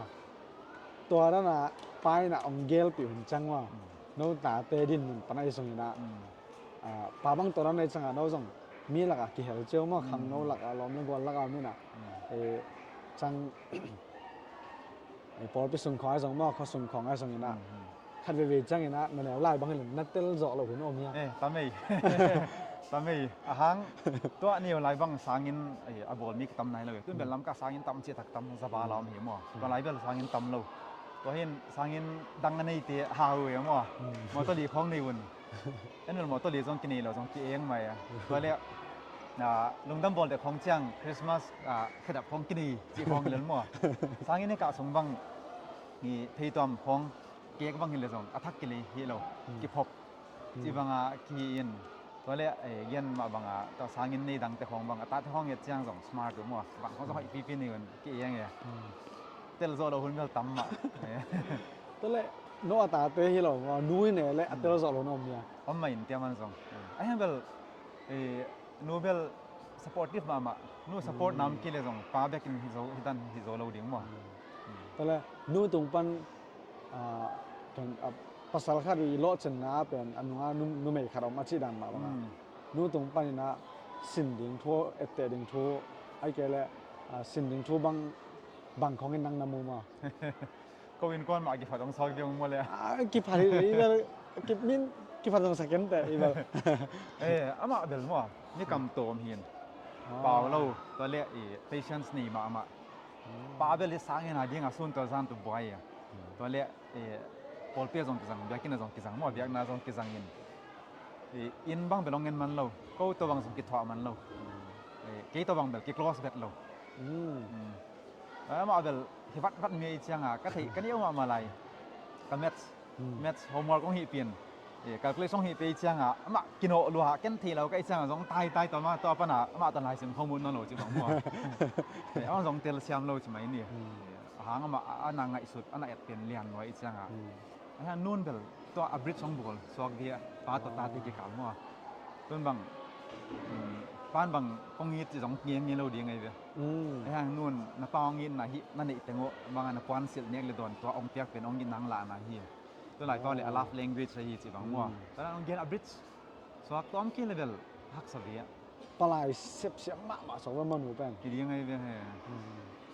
Tua dana paina ong gelpih hun ciang ma. No tate din mun pana i sungina. Ah, pa bang tua dana i cianga no zong mi laka kihel ciau ma khang no laka lawm le gual laka mina. Eh, ciang eh, pawlpi sung khawng ai zong ma khaw sung khawng ai zongina. Khat veve ciangina na neu lai bang hilin na tel zawh lo hun om hia? Eh, tamei. Tamei. A hang tua neu lai bang sangin, eh, a bawl mi ka tam nai lo. Tun bel lam ka sangin tam cia tak tam zaba la om hi maw. Tua lai bel sangin tam lo. Tua hin sangin dang a neite hau e maw. Maw tua li khawng nei un. En maw tua li zong kinei lo zong ki eng mai a. Tua le, ah, lungdam bawl dek khawng ciang Christmas, ah, khedap khawng kinei ci khawng lel maw. Sangin e kah sung bang ni thei tuam khawng kek bang hi le zong a thak kilei hi lo, kiphop. Ci banga ki in tua le, eh, gen mah banga tua sangin nei dangte khawng bang a tate khawng et ciang zong smart uh maw. Bang khawng zong hoih pipi ni un ki eng e. Tel zawh lo hun bel tam mah. Tua le no a tate hi lo maw, nu hi ne le a tel zawh lo na om nia. Om mah in tia man zong. A hian bel, eh, nu bel supportive mahmah. Nu support nam ki le zong pa bekin hi zo, hi dan hi zo lo ding maw. Tale nu tung pan, ah, pen, ah, pasal khat i lawhcinna pen a nunga nu, numei khat om a cih dan mah banga. Nu tung panin a sin ding thu, etteh ding thu, ai kei le, ah, sin ding thu bang, bang khawngin nang na mu maw? Ko innkuan mah kiphat hong suak ding hong maw le. Ah, kiphat hi, hi bel, ki, min, kiphat zong sa kei inteh, hi bel. Eh, amah bel maw, ni kam tawm hin. Ah. Pau lo, tua le i patience nei mahmah. Pa bel i sangin a dinga sun tua zan tu buai a. Tua le, eh, pawlpi a zong kizang, biakinn a zong kizang maw, biakna zong kizangin. Eh, inn bang bel hong en man lo, ko tua bang zong kithuah man lo. Eh, kei tua bang bel ki close bet lo. Amah bel hi vatvat mi i cianga ka theih ka nih uh mahmah lai. Ka maths, maths homework hong hih pian, eh, calculation hong hih pia i cianga amah kinawh lua ken theih lo ka i cianga zong taitai tua mah tua pana amah tua laisim khawng mut nawn lo ci bang maw. Eh, amah zong telsiam lo ci mai ni. Eh, a hang amah a, a na ngaihsut a na et pian lian lua i cianga. A hian nun bel tua a bridge hong bawl suak dia pa tawh tate kikal maw. Tun bang, um, pan bang kong it ci zong ngian ngi lo ding ai ve. A hian nun na pa hong itna hi na neih teng uh banga na puan silh nek le dawn tua hong piak pen hong itna hong lahna hi. Tun lai pa le a love language ahi ci bang maw. Tana hong gen a bridge suak tawm ki le bel haksa ve. Palai sepsiam mahmah suak ve manu pen. Ki ding ai ve he.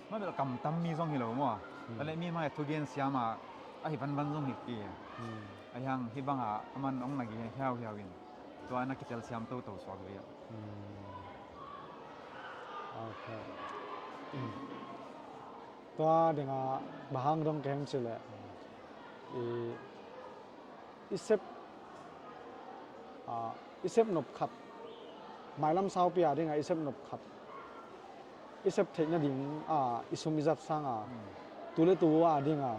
Mah bel kam tam mi zong hi lo maw. Tale mi mah thu gen siama a hi vanvan zong hi ki. A hiang hi banga a man hong na gen hiauhiau in tua na kitel siam toto suak ve. Ok. Tua dinga bang hang dong ka hem ci le i, i sep, a, i sep nop khat, mailam saupi a dinga i sep nop khat i sep theih nading a i sum i zat sanga tu le tu a dinga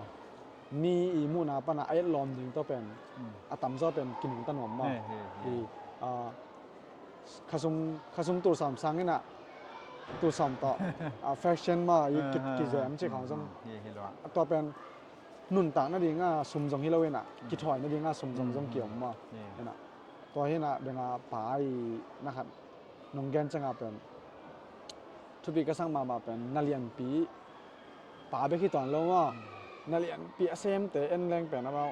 mi i muhna pana a etlawm ding tawh pen a tamzaw pen kinungta nuam maw. I, a, khasum, khasum tulsawm sangin a tulsawm tawh, a, fashion maw i ki, kizem cih khawng zong tua pen nuntak nadinga sum zong hi lo in a kithawi nadinga sum zong zong kiom maw. Tua hi in a dinga pa i na khat nong gen cianga pen thupi ka sak mahmah pen na lianpi pa bek hi tuan lo maw. Na lianpi a semte en leng pen amau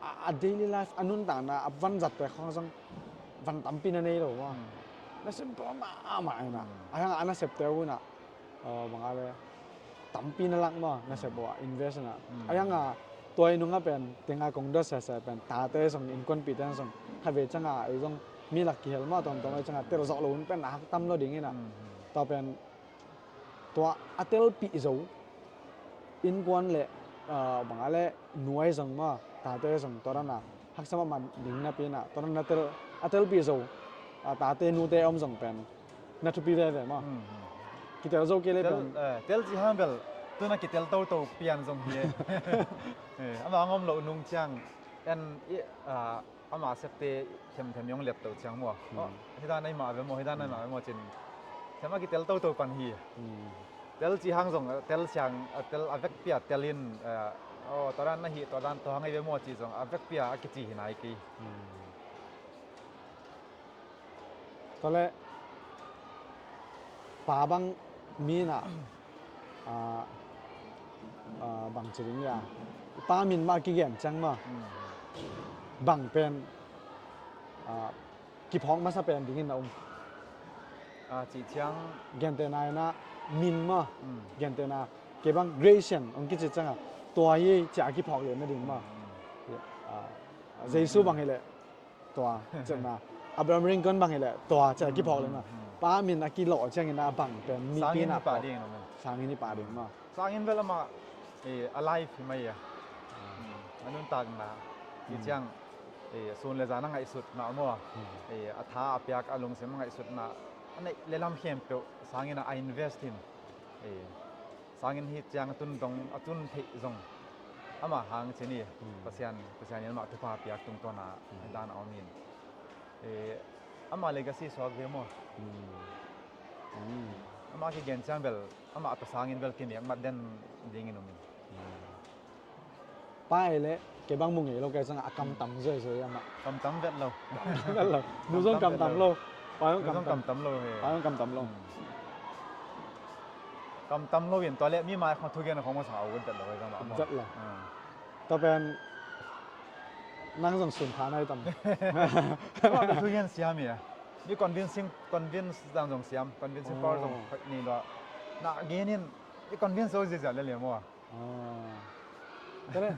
a, a daily life a nuntakna a vanzatte khawng zong van tampi na nei lo maw. Na simple mahmah in a a hiang a na septe uh in a, uh, bang a le tampi na lak maw na sep uh a invest in a a hiang a tua i nunga pen tenga kong dot sese pen tate zong innkuanpihte zong khatvei cianga ei zong mi lak kihel maw tawmtawm ei cianga tel zawh lo hun pen a hak tam lo ding in a tua pen tua a telpih zo innkuan le, ah, bang a le nuai zong maw, tate zong tua dan a haksa mahmah ding napi in ah, tua dan a tel, a telpih zo, ah, tate nute om zong pen na thupi veve maw. Hmm, hmm. Kitel zo kei le pen, eh, tel cih hang bel tu na kitel toto pian zong hi e. Eh, ama ngom lo nung ciang en i, ah, ama septe themthem i hong liat to ciang maw. Hmm. Oh, hi dan a i mah ve maw, hi dan a i mah ve maw cin. Sem a kitel toto pan hi. Hmm. Tel cih hang zong, tel siang, tel a vekpi a tel in, eh, oh, tua dan na hi, tua dan tua hang ei ve maw cih zong a vekpi a a kici hi nai kei. Hmm. Tua le pa bang mi in ah, ah, ah, bang ci ding ia, pa min mah a kigen ciang maw, hmm, bang pen, ah, kiphawk masa pen dingin na um. Ah, cih ciang gentehna in ah min maw, hmm, gentehna kei bang Gracian hong kici ciang a, tua hi cia kiphawk lian na ding maw. Hmm. Ah, Jesu bang hi leh tua, ciatna. Abraham Lincoln bang hi leh tua, ciatna kiphawk leh na. Hmm. Pa min a kilawh ciangin a bang pen mipi in ah sangin i pah ding, no, men. Sangin i pah ding maw. Sangin bel amah, eh, alive hi mai a. Hmm. A nuntakna hi ciang, eh, sun le zan a ngaihsutna maw. Hmm. Eh, a tha a piak a lungsim a ngaihsutna. A neih le lam khempeuh sangin a invest in. Eh, sangin hi ciang a tun dong, a tun theih zong amah hang ci ni. Hmm. Pasian, Pasian in amah thupha piak tungtawn a, hmm, dan a om in. Eh, amah legacy suak ve maw. Hmm. Hmm. Amah kigen ciang bel, amah tawh sangin bel kinek mat den dingin um in. Hmm. Pa ei leh kei bang mu ngei lo, kei ciang a kam tam zuai zuai amah. Kam tam vet lo. Kam tam vet lo. Nu zong kam tam lo. Pa zong kam tam lo he. Pa zong kam tam lo. Hmm. Kam tam lo in tua le mi mai khong thugen khong mah sang a ut vet lo he zong mah. Vet lo. Ah. Tua pen nang zong sun pha nai tam. Amah pen thugen siam hi a. Mi convincing, convince dan zong siam, convincing power zong, oh, hoih ni lo. Na gen in i convince zo ziazia le le maw. Ah. Tua le,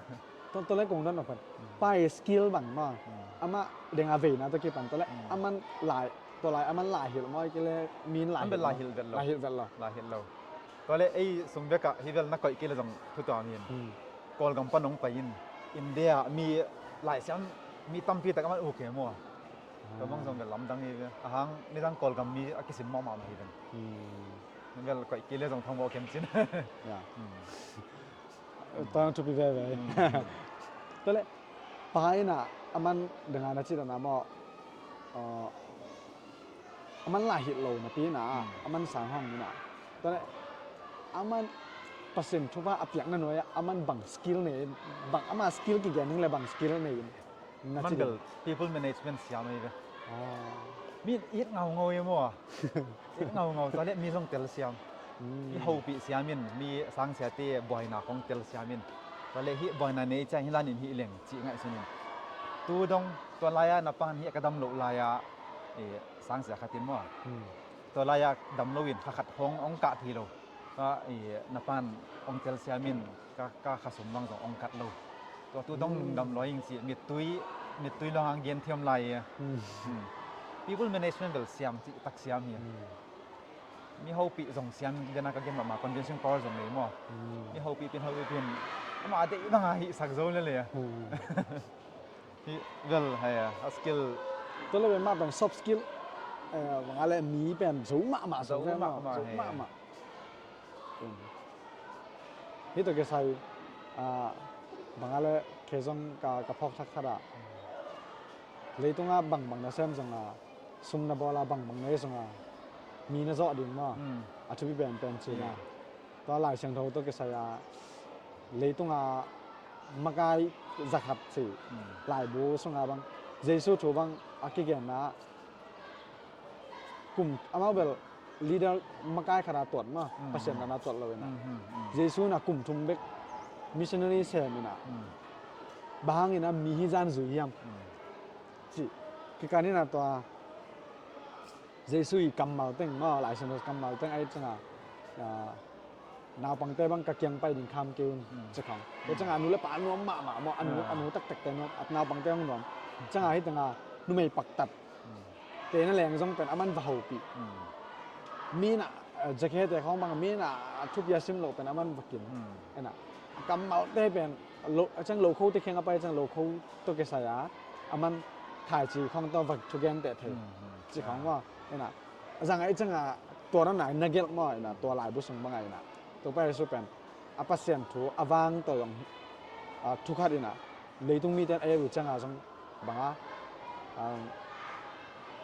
tua, tua le kong dot nop khat. Hmm. Pa i skill bang maw. Hmm. Amah deng a veina tua kipan tua le, hmm, aman lai, tua lai aman lai hilh maw, kei le min lai hilh maw. Aman lai hilh vet lo. Lai hilh vet lo. Lai hilh lo. Tua le ei sung bek ah hi vel na koih kei le zong thu tuam hi in. Hmm. Kawlgam pan hong pai in, India mi laisiam mi tampi tak aman uk hi maw. Tua bang zong vel lamdang hi ve. A hang nidang Kawlgam mi a kisim mahmah mah hi ven. Hmm. Vel koih kei le zong thong baw khem cin. Ya. Hmm. Tua thupi veve. Hmm. Tua le, pa in ah aman dang a na cih dan a maw, uh, aman lai hilh lo napi in ah, hmm, aman sang hong in ah. Tua le, aman Pasian thupha a piakna nuai ah, aman bang skill nei, bang ama skill kigen ding le bang skill nei in. Na man ci bel ding. People management siam ahi ve. Ah. Mi it ngaungau hi maw. It ngaungau, tua le mi zong tel siam. Hmm. I hopih siam in, mi sangsiate buaina khong tel siam in. Tua le hih buaina nei ciang hih lanin hih leng cih ngaihsun in. Tu dong, tua lai-a na pan hih ka dam loh lai-a, eh, sangsia khat in maw. Hmm. Tua lai-a dam lo in kha khat khong hong kah thei lo. Ka, eh, na pan hong tel siam in, ka, ka khasum bang zong hong kat lo. Tua tu dong, hmm, lungdam lua ing ci, mittui, mittui luang hang gen thiam lai e. Hmm. Hmm. People management bel siam, cih tak siam hi. Hmm. Mi hopih zong siam, dena ka gen mahmah convincing power zong nei maw. Hmm. Mi hopih pin, hopih pin. Amah deih bang a hih sak zo lele. Hmm. Hih vel hei a, a skill. Tua le pen mah pen soft skill. Eh, bang a le mi pen zo mahmah, zo mahmah, zo mahmah. Hih tawh kisai, ah, bang a le kei zong ka, ka phawk thak khat ah. Leitungah bangbang na sem zong a, sum na bawl a bangbang na ei zong a, mi na zawh ding maw. Hmm. A thupi penpen cina. Hmm. Tua Lai Siangtho tawh kisai a, leitungah makai zakhat ci. Hmm. Laibu sungah bang, Jesu thu bang a kigenna, kum amau bel leader makai khat a tuat maw, hmm, Pasian dan a tuat lo in a. Hmm, hmm, hmm. Jesu in a kum thum bek missionary sem in a. Hmm. Bang hang in a mi hi zan zui hiam. Hmm. Ci, kikan in a tua Jesu i kammal teng maw, Lai Siangtho kammal teng ahi ciang a, ah, naupangte bang ka kiang pai ding kham kei un, hmm, ci khong. Tua ciang a nu le pa nuam mahmah maw, a nu, hmm, a nu taktakte nuam, a naupangte hong nuam. Ciang a hih teng a numei paktat. Hmm. Te na leng zong pen aman va hopih. Hmm. Mi na Jakhete khawng bang mi na a thupi a sim loh pen a man vakin. Hmm. Ena, a kammalte pen lo, a ciang lokho te kheng a pai ciang lokho to kisai a, a man thaici khawng to vak thugente thei. Hmm, hmm. Ci khawng maw. Ena, a zang a i ciang a tua na nai na gelh maw, ena, tua laibu sung bang a ena. Tua pai su pen a Pasian thu a vang to zong, a, thu khat ina leitung mite a et uh cianga zong banga, um,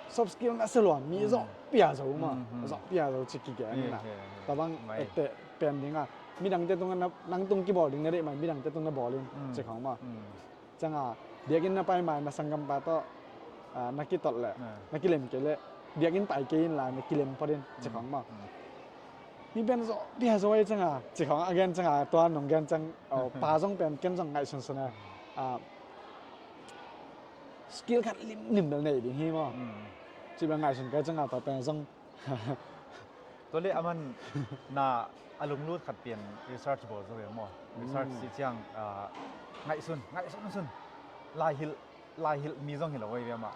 soft skill na se lua mi zawh pia zo ma, zawh pia zo ci kigen ina. Tabang ette pen dinga midangte tung nang tung kibawl ding na deih mai midangte tung na bawl in ci khong ma. Cianga biakinn na pai mai na sanggampa tawh, ah, na kitolh leh na kilem kei leh biakinn pai kei in la na kilem phot in ci khong ma. Hi pen zawh pia zo ei cianga ci khong a gen cianga tua nong gen ciang, oh, pa zong pen ken zong ngaihsunsun a, ah, skill khat limlim bel nei ding hi maw. Ci bel ngaihsun kai cianga pa pen zong. Tua le a man na a lunglut khat pian research bawl zo ve maw. Research ci ciang, ah, ngaihsun, ngaihsunsun. Laihilh, laihilh mi zong hi lo ei ve mah.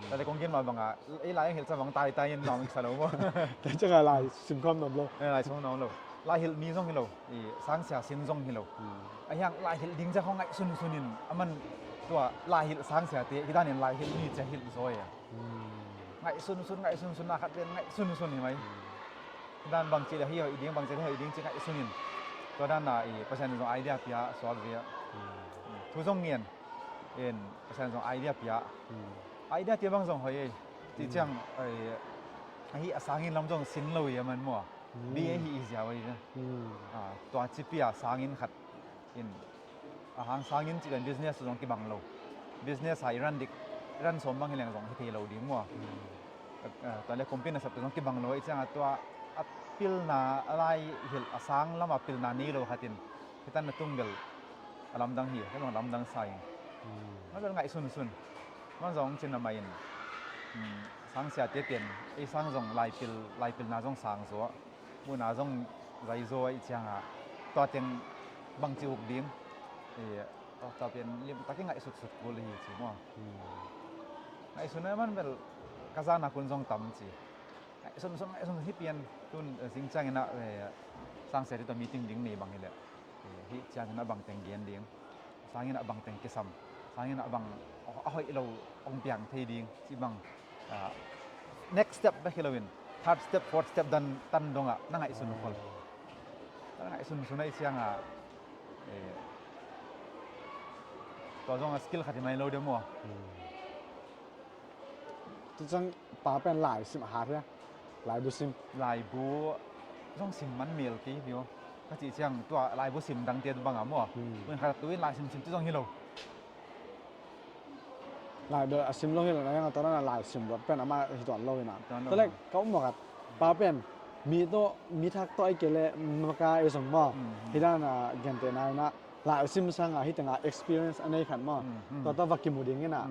Tate kong gen mah banga ei lai ang hilh ca bang taitai in nawng iksa lo maw. Tua cianga lai simkhawm nuam lo. Eh, lai simkhawm nuam lo. Laihilh mi zong hi lo. I sangsia sin zong hi lo. A hiang laihilh ding cia khong ngaihsunsun in a man tua laihilh sangsiate hi danin laihilh mi cia hilh zaw ei a. Ngaihsunsun, ngaihsunsun, na khat pen ngaihsunsun hi mai. Dan bangci le hi hoih ding, bangci le hoih ding ci ngaihsunin. Tua dan na i Pasian zong idea pia suak zia. Thu zong ngen in Pasian zong idea pia. Idea tia bang zong hoih ei. Ci ciang, eh, ahi a sangin lam zong sin lo i a man mua. B A hi i zia hoih zia. Ah, tua ci pia sangin khat in a hang sangin ci kan business zong kibang lo. Business a i ran dik, ran sawm bang hi leng zong hi thei lo ding mua. Eh, tua le company nasep zong kibang lo i cianga tua a pilna a laihilh a sang lama pilna nei lo khatin hitan na tung bel a lamdang hi, hitan lamdang sa in. Man bel ngaihsunsun. Man zong cin na mai in, sangsiate pen ei sang zong laipil, laipilna zong sang zaw. Muna zong zai zaw i cianga tua teng bangci uk ding. Eh, tua pen limtak i ngaihsutsut kul hi ci maw. Ngaihsun a man bel ka zana kun zong tam ci. Ngaihsunsun, ngaihsun hi pian tun, eh, zing ciangin ah, eh, sangsiate tua meeting ding nei bang hi leh. Eh, hih ciangin ah bang teng gen ding. Sangin ah bang teng kisam, sangin ah bang a hoih lo hong piang thei ding ci bang, ah, next step bek hi loin third step, fourth step dan tan dongah na ngaihsun khol. Na ngaihsunsun a i cianga, eh, tua zong a skill khat hi mai lo deuh maw. Tu ciang pa pen lai sim a hat hia? Laibu sim. Laibu zong sim man mel kei hi uh. Ka cih ciang tua laibu sim dangte bang a maw. Mun khat tu in lai sim sim tu zong hi lo. Lai bel a sim lo hi lo na yang a tua na lai sim luat pen ama hi tuan lo hi na. Tua le ka um maw khat. Pa pen mi tawh, mi thak tawh ai kei le maka ei zong maw. Hi dan a gente na hi na. Lai sim sanga hih tengah experience a nei khat maw. Tua tawh va kimu ding ina,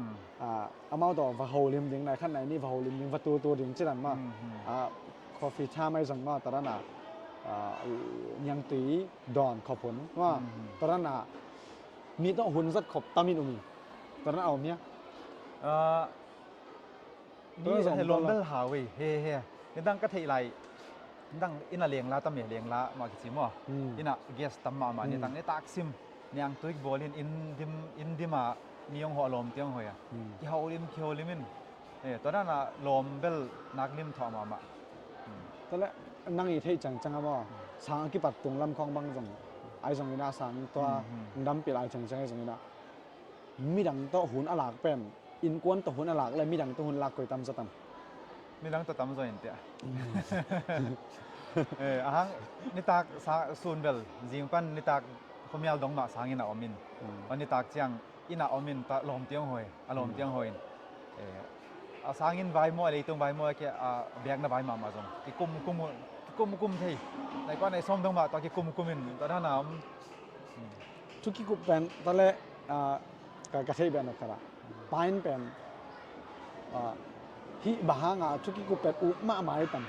ah, amau tawh va holim ding, nai khat nai nih va holim ding, va tutu ding cidan maw. Ah, coffee time ai zong maw, tua dana, ah, niangtui dawn khop hun maw. Tua dana mi tawh hun zat khop tamin um in. Tua dana a om hia? Ah, Mi he lawm bel hau ei, he he. Nidang ka theih lai, nidang ina lengla tam e, lengla mah kici maw. Ina guest tam mahmah, nidang nitak sim niangtui bawl in, inn dim, inn dim a mi hong hawh lawm tiang hoih a. Kiholim, kiholim in. Eh, tua dana lawm bel nak lim thuah mahmah. Tua le nang i theih ciangciang a maw, sang a kipat tung lam khawng bang zong ai zong ina sang tua, ndampi lai ciangciang ai zong ina midang tawh hun a lak pen, innkuan tawh hun a lak le midang tawh hun lak koi tam zaw tam? Midang tawh tam zaw in tiah. Eh, ahang nitak sa, sun bel zing pan nitak khuamial dong mah sangin a om in. Pan nitak ciang ina om in ta lawm tiang hoih, a lawm tiang hoih in. Eh, a sangin vai maw, a leitung vai maw, a biakna vai mahmah zong kikum kum uh, kikum kum thei. Nai kua nai sawm dong mah tua kikum kum in tua dana om. Thu kikup pen tua le, ah, ka, ka theih pen a kara. Pain pen, ah, hih bang hanga thu kikup pen uk mahmah i tam?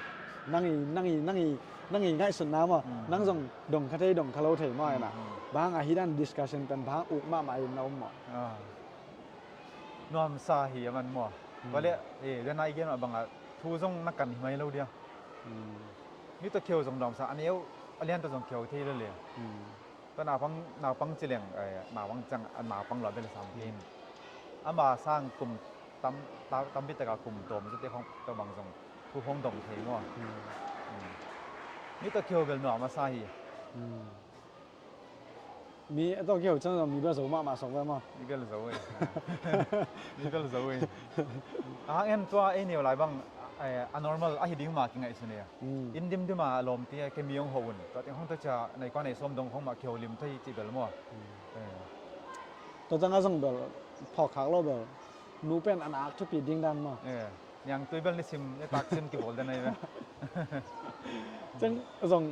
Nang i, nang i, nang i, nang i ngaihsutna maw. Nang zong dong kha thei, dong kha lo thei maw ina. Bang hanga hih dan discussion pen bang uk mahmah i na um maw? Ah. Nuamsa hi a man maw. Tua le, eh, dena i gen mah banga thu zong na kan hi mai lo dia. Mi tawh kheu zong nuam sa, a neu a lian tawh zong kheu thei lo le. Hmm. Tua naupang, naupang ci leng, eh, naupang ciang, a naupang lua bel sam thei in. Ama sang kum tam, ta-, tam bit taka kum tawm zute khong tawh bang zong thu khong dong thei maw. Hmm. Hmm. Mi tawh kheu bel nuam a sa hi. Hmm. Mi a tawh kiho ciang zong mi bel zo mahmah sok ve maw? Mi bel zo e. Mi bel zo e. A hang en tua ei neu lai bang, eh, a normal ahi ding mah kingaihsun e. Mm. Inn dimdim a lawmte kei mi hong ho un. Tua teng hong tua cia nei kua nei sawm dong hong mah kiho lim thei cih bel maw? Mm. Eh. Tua ciang a zong bel phawk khak lo bel. Nu pen a nak thupi ding dan maw? Eh. Niangtui bel nisim, nitak sim kibawl den ahi ve. Ciang zong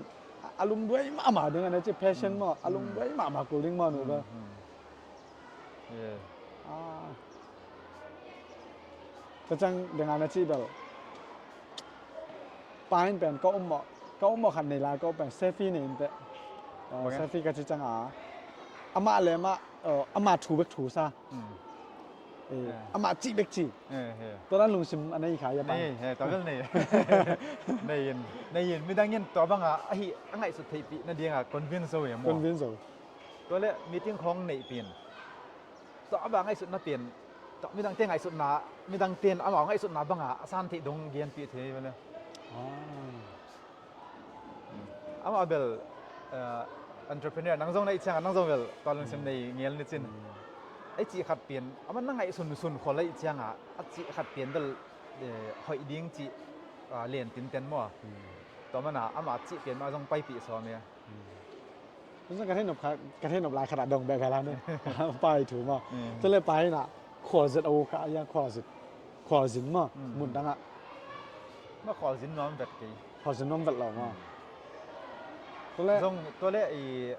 a lungduai mahmah ding a na ci passion maw, a lungduai mahmah kul ding maw nu bel. Mm, mm. Yeah. Ah. Tua ciang ding a na ci bel. Pa in pen ka um mawh, ka um mawh khat nei lai ka um pen Sefi nei in teh. Oh, Sefi ka ci ciang a. Amah le amah, oh, amah thu bek thu sa. Mm. Eh, amah cih bek cih. Eh, eh. Tua dan lungsim a nei kha ia pan. Nei, eh, tua bel nei. Nei in, nei in. Midang in tua banga ahi a ngaihsut theihpih nadinga convince zo ia maw? Convince zo. Tua le meeting khong neihpih in. Tua banga ngaihsutna pih in. Tua midangte ngaihsutna, midangte in amau ngaihsutna banga a san theih dong genpih thei bel le. Ah. Amah bel, eh, entrepreneur, nang zong na hih ciangah, nang zong bel tua lungsim nei ngel ni cin. Ei cih khat pih in, amah na ngaihsun sun khol a hih ciangah, a cih khat pih in bel, eh, hoih ding cih, ah, len tinten maw. Tua mana, amah cih pih in mah zong paipih sawm e. Tua zong ka thei nop kha, ka thei nop lai khat a dong bek kha la ne. Pai thu maw. Tua le pai na, khualzin a uk kha, a yang khualzin. Khualzin maw, mun dangah. Ma khualzin nuam vet kei. Khualzin nuam vet lo maw. Tua le. Zong, tua le i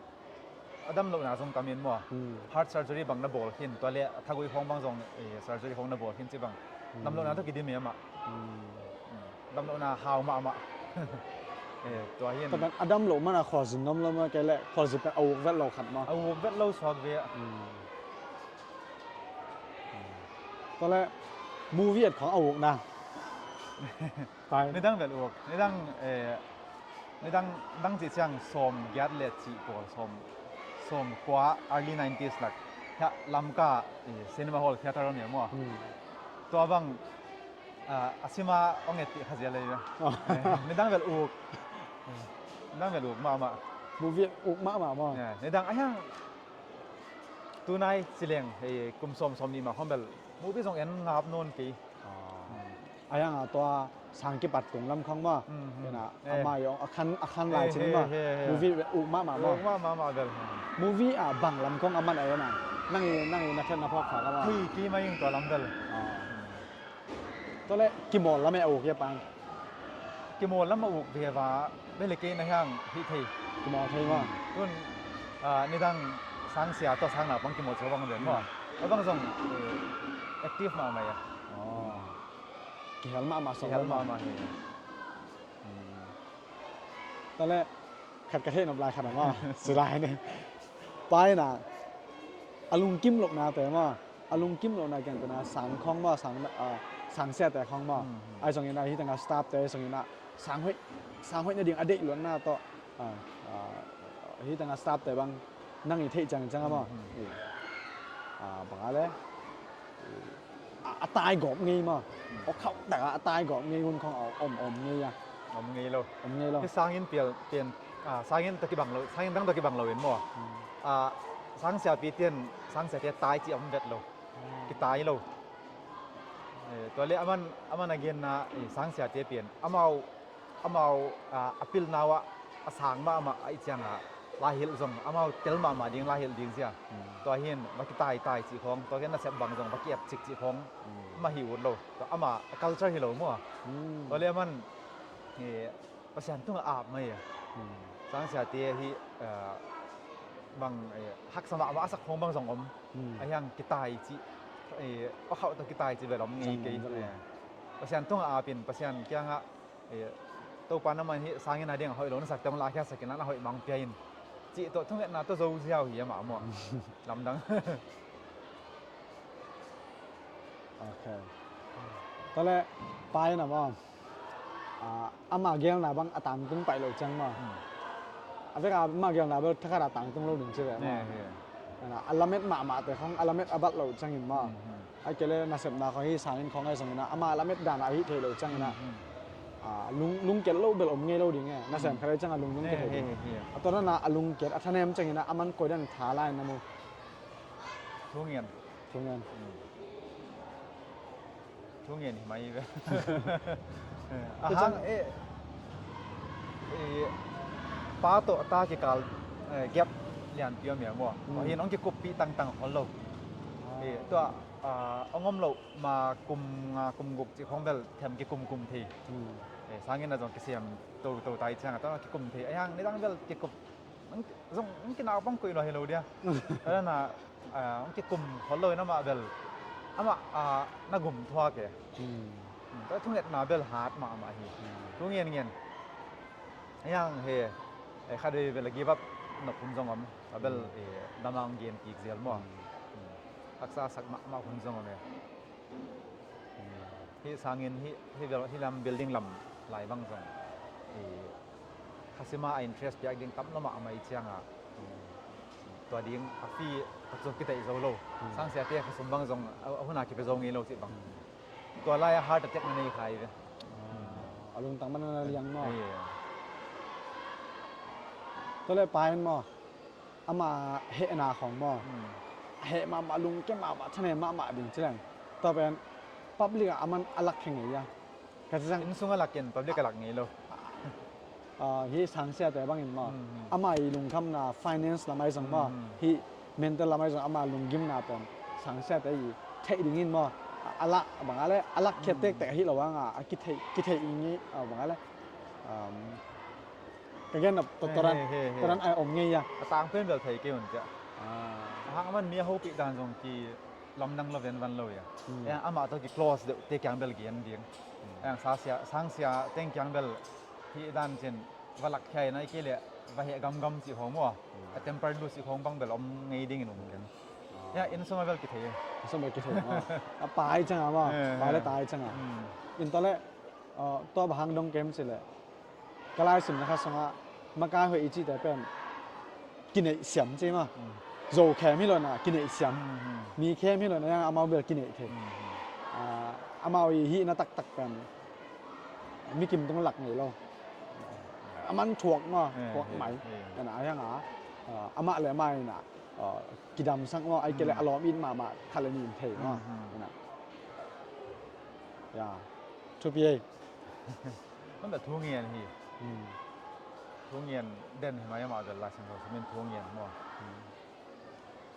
a dam lohna zong tam in maw. Heart surgery bang na bawl khin, tua le a thagui khong bang zong i surgery khong na bawl khin ci bang. Dam lohna tawh kidim e amah. Dam lohna hau mahmah. Eh, tua hi in. Tua pen a dam loh mana khualzin nuam lo maw, kei le khualzin pen a uk vet lo khat maw. A uk vet lo suak ve. Tua le movie et khong a uk na. Nidang bel uk. Nidang, eh, nidang, dang cih ciang sawm giat le cih pawl, sawm, sawm kua early nineties lak. Hia Lamka, eh, cinema hall theater om ia maw. Tua bang, ah, a sima ong et tih kha zia lei ve. Eh, nidang bel uk. Nidang bel uk mahmah. Movie uk mahmah maw. Eh, nidang a hiang tunai ci leng, eh, kum sawm sawm nih mah khong bel movie zong en ngap nawn kei. A yang a tua sang kipat kung lam khong maw. Ina, ama yong a khan, a khan lai cin maw. Movie uk mahmah maw. Uk mahmah bel. Movie a bang lam khong a man a ina. Nang i, nang i na khen na phawk kha ka maw. Thui kei mai ing tua lam bel. Tua le kimawl lam e a uk ia pan. Kimawl lam a uk ve va, bel le kei na hiang hih thei. Kimawl thei maw. Tun, ah, nidang sangsia tua sang naupang kimawl cia bang ve maw. A bang zong, eh, active mahmah ia. Kihel mahmah sawm. Kihel mahmah hi. Tua le khat ka thei nop lai khat a maw. Silai ni. Pai na. A lungkim lohna te maw. A lungkim lohna kiang tena sang khong maw, sang, ah, sangsiate khong maw. Ai zong ina hih tanga staff te zong ina sang hoih, sang hoih nading a deih luatna tawh. Ah, ah, hih tanga staff te bang nang i theih ciangciang a maw. Eh, ah, bang a le. A, a tai gawp ngei maw. Awkhauh taka a tai gawp ngei hun khong a om, om ngei a. Om ngei lo. Om ngei lo. Hih sangin pial, pian, ah, sangin tawh kibang lo, sangin dang tawh kibang lo in maw. Ah, sangsiapi tian, sangsiate tai ci a om vet lo. Kitai lo. Eh, tua le aman, aman a genna, eh, sangsiate pian. Amau, amau, ah, a pilna uh ah, a sang mahmah ahih ciangah, laihilh zong, amau tel mahmah ding, laihilh ding zia. Tua hin, va kitaitai cih khong, tua hin nasep bang zong, va ki-ep cikcik khong, amah hi ut lo. Tua amah, a culture hi lo maw. Tua le aman, eh, Pasian tungah ap mai a. Sangsiate hi, eh, bang, eh, haksa mahmah a sak khong bang zong om. A hiang kitai cih, eh, a khauh tawh kitai cih bel om ngei kei. Pasian tungah ap in, Pasian kiangah, eh, Topa na man hi sangin a ding a hoih lo na sak teng la khia sakin a hoih mang pia in. Cih tawh thungetna tawh zo ziau hi amah maw. Lamdang. Ok. Tua le pai na maw. Ah, ama gelna bang a tangtung paih loh ciang maw. Hmm. A vek a ama gelna bel thakhat a tangtung lo ding ci ve maw. Yeah, yeah. A lamet mahmahte khong a lamet a bat loh ciangin maw. Hmm, hmm. A kei le nasepna khong hi sangin khong ahi zongin ah ama lamet dan a hih theih loh ciangin ah. Hmm, hmm. Ah, lung, lungkiat lo bel om ngei lo ding e. Nasem khat ahi ciang a lung, lungkiat theih ding. Yeah, yeah, yeah. A tua dan a a lungkiat a thanem ciangin ah aman koi dan tha lai na mu. Thungen. Thungen. Hmm. Thungen hi mai ve. A hang e, e, pa tawh ta kikal, e, gap lianpi om e maw. Hmm. Tua hin hong kikuppih tangtang khol lo. Ah. E, tua, a, hong om loh ma kum nga kum guk cih khong bel them kikumkum thei. Hmm. E, sangin a zong kisem toto tai ciang a tua kikum thei. A hang nidang bel kikup Hong zong, hong kinaupang koih lua hi lo dia. Tua na, ah, hong kikum khol lo in amah bel. Amah, ah, na gum thuak e. Hmm. Hmm, tua thungetna bel hat mahmah hi. Hmm. Thu ngen ngen. Yang he, eh, khat vei bel a give up nop hun zong om. A bel, hmm, eh, dam a hong gen kik zel maw. Hmm. Hmm. Haksa sak mahmah hun zong om e. Hih sangin hih, hih bel, hih lam building lam lai bang zong, i, khasima a interest piak ding tam lo mahmah i cianga, tua ding a fee a cu kitheih zo lo. Hmm. Sangsiate khasum bang zong a, a hun a kipia zo ngei lo cih bang. Hmm. Tua lai a heart attack na nei kha hi ve. Ah, a lungtang man na liang maw? Ei. Tua leh pa in maw? Ama hehna khong maw? Hmm. A heh mahmah, lungkia mahmah, thanem mahmah ding ci leng. Tua pen public ah aman a lak khe ngei a. Ka ci zang. Inn sung a lak in public a lak ngei lo. Ah, hih sangsiate bangin maw? Hmm, hmm. Ama i lungkhamna finance lam ahi zong maw? Hmm, hmm. Hih mental lam ahi zong ama lunggimna pen sangsiate i theih dingin maw? A, a lak bang a le, a lak khiat, hmm, tektek ahi lo anga, a kitheih, kitheih ngei, ah, bang a le. Um, Ka gen na to, to ran, he, he, he, to ran ai om ngei a. A tang pen bel thei kei un cia. Ah. A hang man mi a hopih dan zong ki lamdang lo ven van lo ia. Hmm. Eh, amah to ki close deuh te kiang bel gen ding. Hmm. Eh, sa sia, sang sia teng kiang bel hi dan cin va lak khia in ai kei le va heh gamgam cih hong mua. Hmm. A temper lu cih hong bang bel om ngei ding in um ken. Ah. Ya, in suma bel ki thei. In suma bel ki thei. Ah. A pai chang a ma, eh, pai le, eh, tai chang a. Hmm. In to le, ah, to ba hang dong kem si le. Ka laisimna kha sungah makai hoih i cihte pen kineih siam ci mah. Mm. Zo khem hi lo na kineih siam. Mm, mm. Mi khem hi lo na yang amau bel kineih thei. Mm, mm. Ah, amau i hihna taktak pen mi kim tung lak ngei lo. Aman thuak mah, eh, thuak, eh, mai. Eh. Ena a yang a, ah, amah le amah ina, ah, kidamsak mah, ai kei le, mm, a lawm it mahmah khat le nih in thei mah. Mm, mm. Ena. Ya. Thupi ei. Manda thu ngian hi. Hmm. Thu ngian den hi mai amah bel Lai Siangtho simin thu ngian maw. Hmm.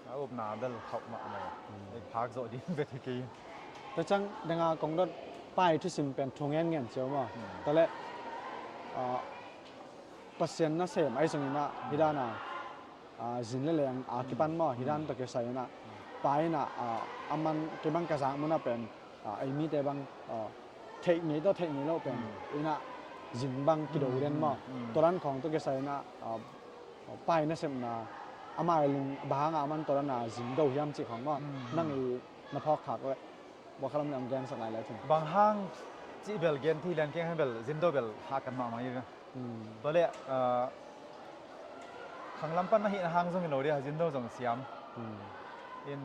A upna bel khauh mahmah. Hmm. Ei phak zawh ding bek hi kei. Tua ciang denga kong dot pai thusim pen thu ngen ngen cio maw. Hmm. Tua le, ah, Pasian nasem ahi zongin ah, hmm, hi dan a, ah, zin le leng a kipan maw, hi dan tawh kisai in ah, pa in ah, ah, aman kei bang ka zak mun ah pen, ah, ei mite bang, ah, theih ngei tawh theih ngei loh pen, hmm, in ah zin bang kido den maw. Hmm. Tua dan khawng tawh kisai in ah, ah, pa i nasepna, amah i lung bang hang ah aman tua dan a zin do hiam cih khawng maw. Hmm. Nang i na phawk khak le, bawkhalam le ang gensak lai lai cin. Bang hang cih bel gen thei lian keng hang bel zin do bel hah kan mahmah hi ve. Hmm. Tua le, ah, khanglam pan na hih na hang zong hi lo dia, zin do zong siam. Hmm. In,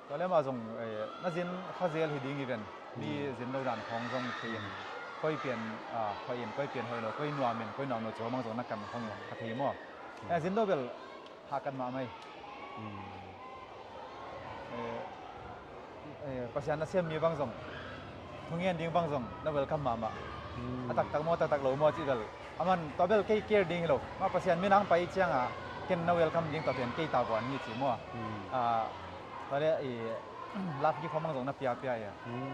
tua le mah zong, eh, na zin kha zel hi ding hi ven. Mi, hmm, zin do dan khawng zong thei in. Hmm. Koi pian, ah, hoih in, koi pian hoih lo, koi nuam in, koi nuam lo, cua mang zong na kan khawng kha thei maw. Hmm. Eh, zin do bel hah kan mahmah hi. Hmm. Eh, eh, Pasian nasem mi bang zong, thungen ding bang zong, na welcome mahmah. Hmm. A taktak maw, taktak lo maw cih bel. Aman tua bel kei care ding hi lo. Mah Pasian min ang pai ciang a, ken na welcome ding tua pen kei ta buan hi ci maw. Hmm. Ah, tua le i love gift bang zong na piapia ia. Hmm.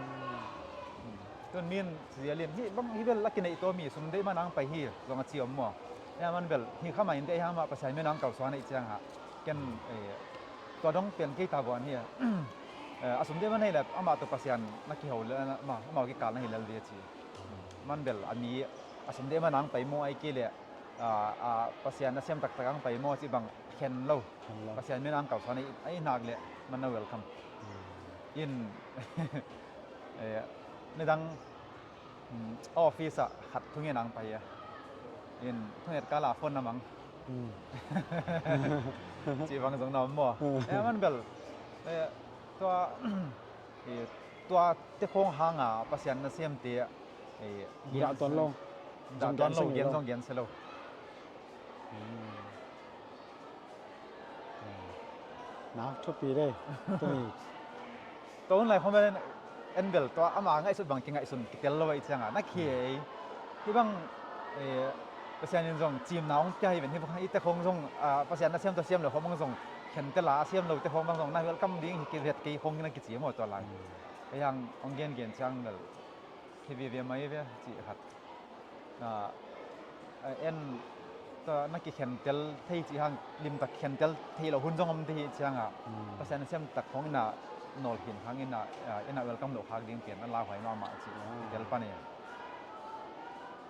Hmm. Tun min Sialin, hih bang, hih bel a kineih tawh mi sum deih man ang pai hi, zong a ci om maw. Hih a man bel, hih kha mah in deih hang mah Pasian min ang kalsuan ahih ciang hah. Ken, eh, tua dong pen kei ta buan hi. Eh, a sum deih man hei le, amah tawh Pasian na kiho le, amah, amah kikal na hi lel ding a ci. Man bel, a mi, a sum deih man ang pai maw ai kei le, ah, ah, Pasian nasem taktak ang pai maw cih bang khen lo. Khen lo. Pasian min ang kalsuan ahih, ahih nak le, man na welcome. Hmm. In, eh, nidang Office ah khat thungen ang pai a, in thunget kala phone na mang. Cih bang zong na om maw? Eh, man bel, eh, tua, eh, tua te khong hanga Pasian na siamte, eh, dah tuan lo. Dah tuan lo, gen zong gen se lo. Na thupi dei. Tuni. Tua hun lai khawm en bel tua ama ngaihsut bang kingaihsun kitel lo a i cianga na khi ei. Hi bang, eh, Pasian in zong cimna hong pia hi ven hi bang i te khong zong, ah, Pasian na siam tua siam lo khawm bang zong khentel a siam lo te khong bang zong na welcome ding hi kivet kei khong hi na kici maw tua lai. Ei hang hong gengen ciang bel khi vive mai ve cih khat. Ah, en, tua na kikhentel thei cih hang limtak khentel thei lo hun zong om te hi cianga Pasian siam tak khong ina nol hin hang ina, ah, ina welcome lo khak ding pian a lauhuai mahmah cih tel pan e.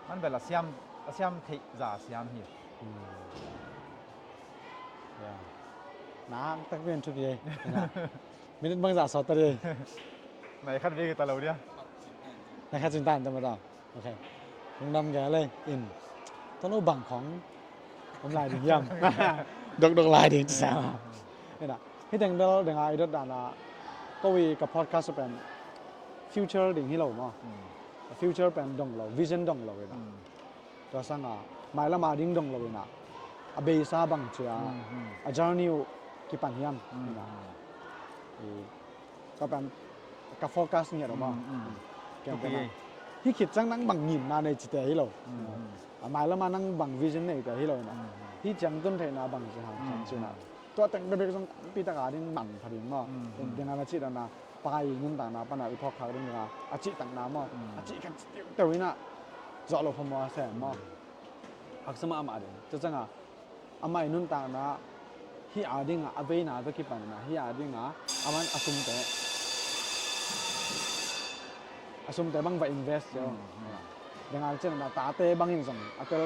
Man bel a siam, a siam theih za siam hi. Na hang tak pian thupi ei. Minute bang za sawt ta dei. Nai khat ve kita lo dia. Nai khat cin tan ta ma ta. Ok. Lungdam gel lei in. Tua no bang khong om lai ding hiam? Dokdok lai ding ci sa. Ina. Hi teng bel deng a i dot dan a ko i ka podcast pen future ding hi lo maw. Future pen dong lo, vision dong lo ina. Tua sanga mailama ding dong lo ina. A beisa bang cia a journey uh kipan hiam ina. Ka pen ka focus ngiat om a. Hi khit ciang nang bang ngimna nei cite hi lo. A mailama nang bang vision neite hi lo na. Hi ciang tun theihna bang ci hang ciang ci na. Tua teng bebek zong tampi taka ding man pha ding maw. Ding a na cih dana pai nuntakna pana i phawk khak ding dinga a cih takna maw. A cih khat teu ina zawh lo pha maw a sem maw. Haksa mahmah ding. Tua cianga amah i nuntakna hi a dinga a veina tawh kipanna hi a dinga a man a sumte a sumte bang va invest cio. Dengal cianna tate bangin zong a tel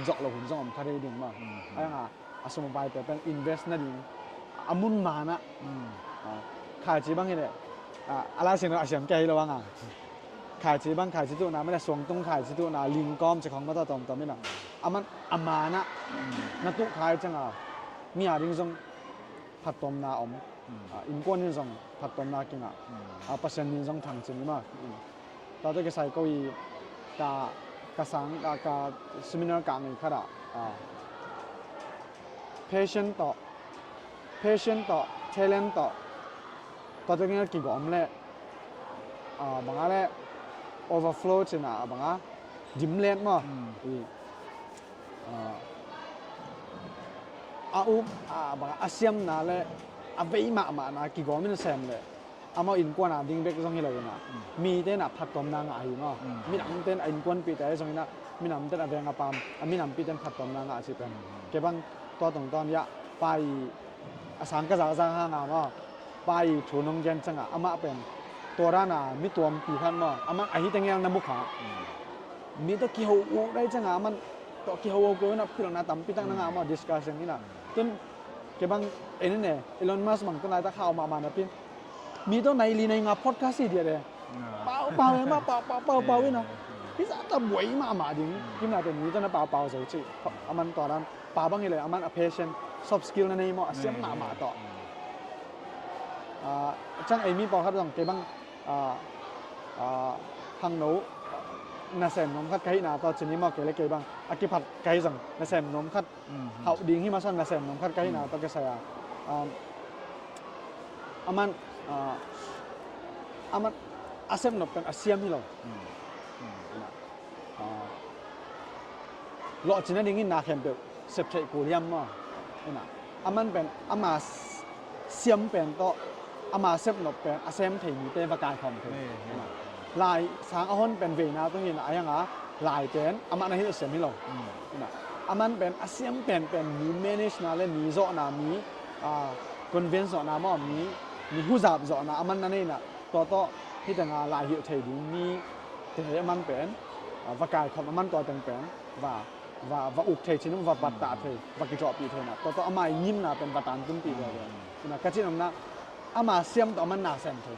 zawh lo hun zong om kha dei ding maw. A danga a sum a paite pen invest nading a mun manah khaici bang hi leh a laisin a siam kia hi lo anga. Khaici bang khaici tuhna mena suangtung khaici tuhna lingkawm ci khong mata tawmtawm ina a man a manah na tuh khai cianga mi a ding zong phattuamna om. Innkuan in zong phattuamna kingah Pasian min zong thangcing ima. Tate kisai ko i ka ka sang ka seminar ka ngei khatah passion tawh passion tawh talent tawh tate ngal kigawm leh banga leh overflow cina banga dimlet maw. A up a banga a siamna leh a vei mahmahna kigawm in sem leh amau innkuan a ding bek zong hi lo ina mite na phattuamna ngah hi maw. Minamte in a innkuanpihte hi zong ina minamte in a veng a pam a minampite in phattuamna ngah a ci pen kei bang tua tongtawn iah pai a sang ka zakzak hanga maw. Pai thu nong gen cianga amah pen tua dana mi tuampi khat maw amah ahi tengel na mu kha. Mi tawh kiho uh dai cianga amah tawh kiho uh ko ina pilna tampi tak na ngah maw discussion ina. Tun kei bang en ine Elon Musk bang tun laitak hau mahmah napin mi tawh nai li nai nga podcast hi diat e. Pau pau e mah pau pau pau pau ina. Hi zata buai mahmah ding kimna pen mi tawh na pau pau zo ci. Aman tua dan pa bang hileh aman a passion soft skill na nei maw a siam mahmah tawh. Cang ei mi pawlkhat zong kei bang hangno nasem nuam khat ka hihna tawh cini maw kei le kei bang a kiphat ka hi zong nasem nuam khat hauh ding hi masa nasem nuam khat ka hihna tawh kisai a aman aman a sepnop pen a siam hi lo. Lawhcin a dingin na khempeuh sep theih kul hiam maw? Aman pen ama siam pen tawh ama sepnop pen a sem thei mite va kaikhawm thei. Lai sang a hon pen veina tawh hi na a hianga lai pen amah na hilh sem hi lo. Aman pen a siam pen pen mi manage na le mi zawhna mi convince zawhna maw mi mi huzap zawhna aman na neina tua tawh hitenga lai hilh thei ding mi te aman pen va kaikhawm aman tua teng pen va va va uk thei cin va battah thei va kicawhpih theina tua tawh ama i ngimna pen va tantunpih ve ve. Ka cin omna ama siam tawh aman na sem thei.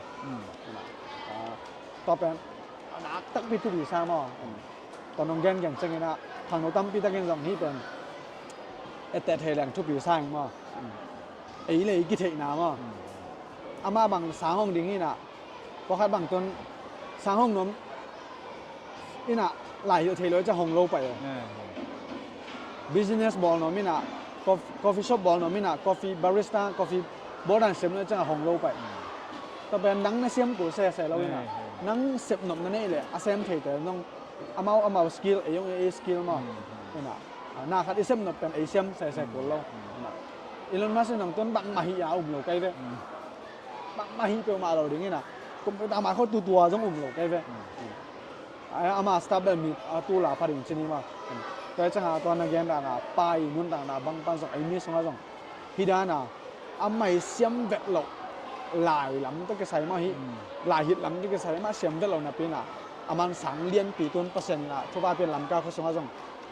Tua pen Nak takpi thupi sa maw. Tua nong gen gen ciangin ah khangno tampi takin zong hih pen etteh thei leng thupi sa ing maw. Ei le ei kitheihna maw. Amah bang sang hong ding in ah, pawlkhat bang tun sang hong nuam in ah, lai hilh thei lo ciang hong lo pai. Business bawl nuam in ah, cof-, coffee shop bawl nuam in ah, coffee barista, coffee bawl dan sem lo ciang hong lo pai. Tua pen nang na siam kul sese lo in ah, nang sep nop na neih leh a sem theite zong amau amau skill, ei zong ei skill maw. In ah, na khat i sep nop pen ei siam sese kul lo. In ah, Elon Musk in zong tun bangmah hih a um lo kei ve. Bangmah hih peuhmah lo ding in ah, computer mah khawng tutua zong um lo kei ve. Ai, ama staff bel mi a tul a pha ding ci ni maw. Tua hi ciangin tua na gen dan a, pa i nuntakna bang pan zong ei mi sungah zong hih dan a, amah i siam vet loh lai lam tawh kisai mah hih, lai hilh lam tawh kisai mah siam vet loh napi in ah, a man sang lianpi tun Pasian in ah thupha pia Lamka khua sungah zong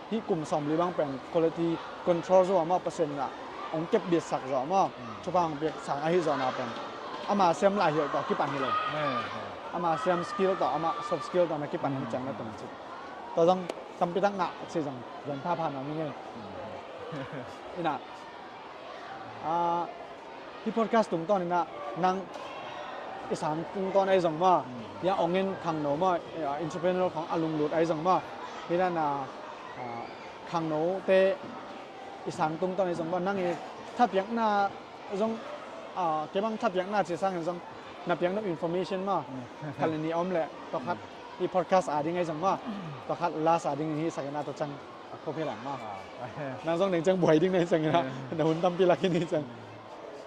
hih kum sawmli bang pen quality control zawh mah, Pasian in ah hong kepbitsak zawh mah, thupha hong piak sang ahi zawhna pen ama siam lai hilh tawh kipan hi lo. Ama siam skill tawh, ama soft skill tawh na kipan hi ciang na tong ci. Tua zong tampi tak ngah ci zong zon phapha na mi ngei. In ah, ah, hih podcast tungtawn in ah nang i sang tungtawn ahi zong maw, hih a ong in khangno maw, ah, entrepreneur khong a lunglut ahi zong maw, hih dan a, ah, khangnote i sang tungtawn ahi zong maw, nang i thapiakna zong, ah, kei bang thapiakna ci sangin zong na piak nop information maw, khat le nih om leh, tua khat hih podcast a ding ahi zong maw, tua khat last a dingin hih sak in ah tua ciang a khop hi lang maw. Nang zong deng ciang buai ding na hi ciangin ah, na hun tampi lak hi ni ciang.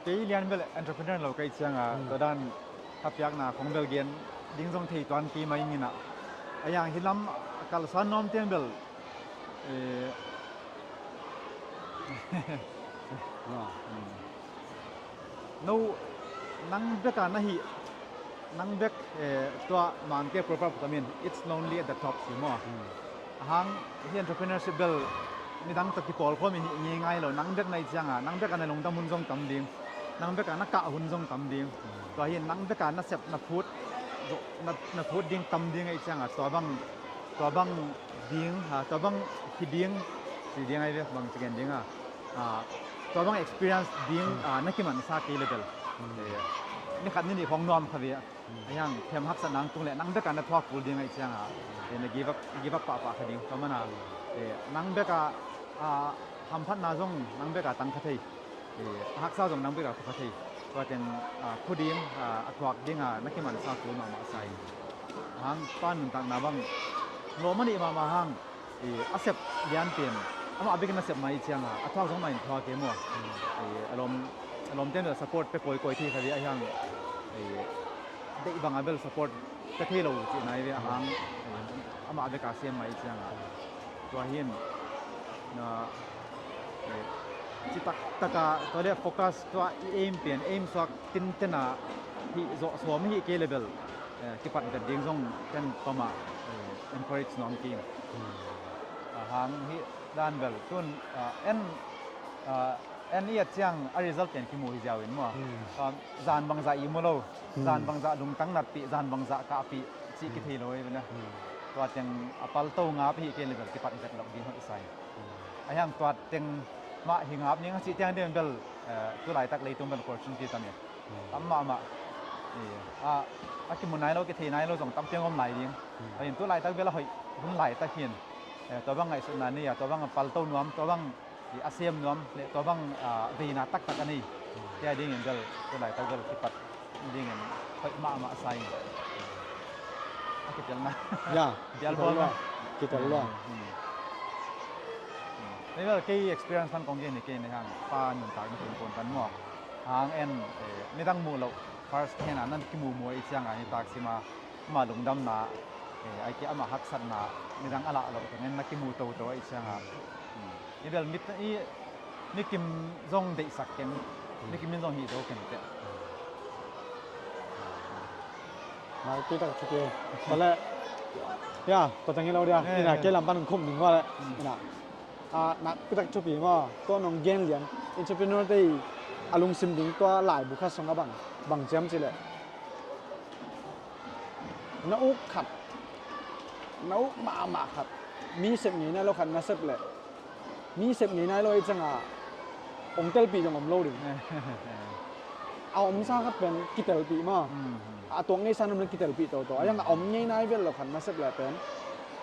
Kei lian bel entrepreneur lo ka hih ciangin ah, tua dan thapiakna khong bel gen ding zong thei tuan kei mah ing in ah. A hiang hih lam a kalsuan nuamte bel, eh, no, nang bek a na hih, nang bek, eh, tua Mangte proverb tawh min, "It's lonely at the top," ci maw. A hang hih entrepreneurship bel midang tawh kipawlkhawm i hih ngeingai lo, nang bek na hih ciangin ah, nang bek a na lungdam hun zong tam ding, nang bek a na kah hun zong tam ding. Tua hi nang bek a na sep na phut, na, na phut ding tam ding ahih ciangin ah, tua bang, tua bang ding, ha, tua bang hi ding, ci ding ahi ve, bang ci gen ding a, ah, tua bang experience ding, ah, na kimansa kei le bel. Eh, ni khat ni nih khong nuam kha ve. A hiang them haksatna hong tung leh nang bek a na thuak kul ding ahih ciangin ah, eh, na give up, give up pahpah kha ding. Tua manin ah, eh, nang bek a, ah, hamphatna zong nang bek a tang kha thei. Eh, a haksa zong nang bek a pha kha thei. Tua teng, ah, phu ding, ah, a thuak ding a na kimansa kul mahmah sa ing. A hang pa nuntakna bang lawm a nih mahmah hang, eh, a sep lian pen amah bek in a sep mah ahih ciangin ah, a thuak zong amah in thuak e maw. Eh, a lawm, a lawmte in support pia kawikawi thei kha ve a hiang, eh, deih bang a bel support pia thei lo cihna hi ve a hang, eh, amah bek a sem mah ahih ciangin ah. Tua hi in, na, eh, ci taktak a, tua leh focus tua i aim pen, aim suak tinten a hih zawh sawm ahih kei le bel, eh, kipat vet ding zong ken pamah, eh, encourage nuam kei ing. A hang hih dan bel tun, ah, en, ah, en i et ciang a result pen kimu hi ziau in maw. Ah, zan bangzah i mu lo, zan bangzah lungtang natpih, zan bangzah kahpih cih kithei lo hi ve na. Tua teng a palto ngap ahih kei le bel kipat vet loh ding hoih sa ing. A hiang tua teng mah hi ngap ning a cih tiang ding bel, eh, tu laitak leitung bel opportunity tam e. Tam mahmah. Eh, a, a kimu nai lo, kithei nai lo zong tam piang om lai ding. A hiang tu laitak bel a hoih hun laitak hi in, eh, tua bang ngaihsutna nei a, tua bang a palto nuam, tua bang i a sem nuam le tua bang, ah, veina taktak a nei te a dingin bel tu laitak bel kipat dingin hoih mahmah sa ing. A kitelna. Ya, kitel bawl lua. Kitel lua. Hmm, hmm. Nei bel kei experience pan kong gen hi kei ni hang, pa nuntakna tun pawn pan maw. Hang en, eh, midang muh loh first hand a nan kimu mu ahih ciangin a nitak sim a, ama lungdamna, eh, ahih kei ama haksatna midang a lah loh teng en na kimu toto ahih ciangin a. Hmm. I bel mit i, mikim zong deihsak ken, mikim in zong hih zo ken teh. Nakpi tak thupi. Tua leh, ya, tua teng hi lo dia. Eh, ina, eh, kei lam pan khum ning ua leh. Hmm. Ina, ah, nakpi tak thupi maw. Tua nong gen lian entrepreneur te i a lungsim ding tua laibu khat sungah bang, bang ciam ci leh, na uk khat, Na uk mahmah khat, mi sep ngei nai lo khat na sep leh, mi sep ngei nai lo i cianga ong telpih dong om lo ding. A omsa khat pen kitelpih maw. A tuak ngeisa na om le kitelpih toto. A ianga om ngei nai vet lo khat na sep leh pen,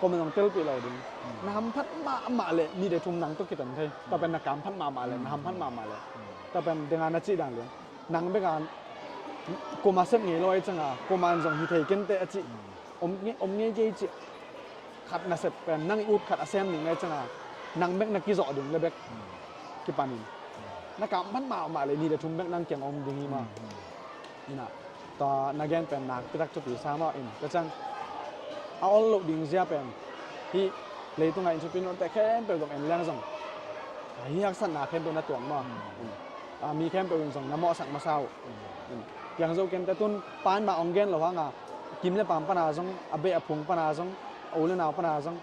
koi man ong telpih lo ding. Na hamphat mahmah leh nih le thum nang tawh kitan thei. Tua pen na kamphat mahmah leh, na hamphat mahmah leh, tua pen denga na cih dan leng, nang beka koi man sep ngei lo i cianga koi man zong hi thei kenteh a cih, om ngei, om ngei kei cih khat na sep pen, nang i ut khat a sem ding na i cianga nang bek na kizawh ding le bek kipanin, na kamphat mahmah leh nih le thum bek nang kiang om ding hi maw. Ina, tua na gen pen nakpitak thupi sa maw. In, tua ciang a ol loh ding zia pen, hih leitungah entrepreneur te khempeuh zong en leng zong, hih haksatna khempeuh na tuak maw. In, a, mi khempeuh in zong na mawhsak masa uh. In, piang zo kenteh tun pan mah ong gen lo hanga, kim le pam pana zong, a beh a phung pana zong, a u le nau pana zong,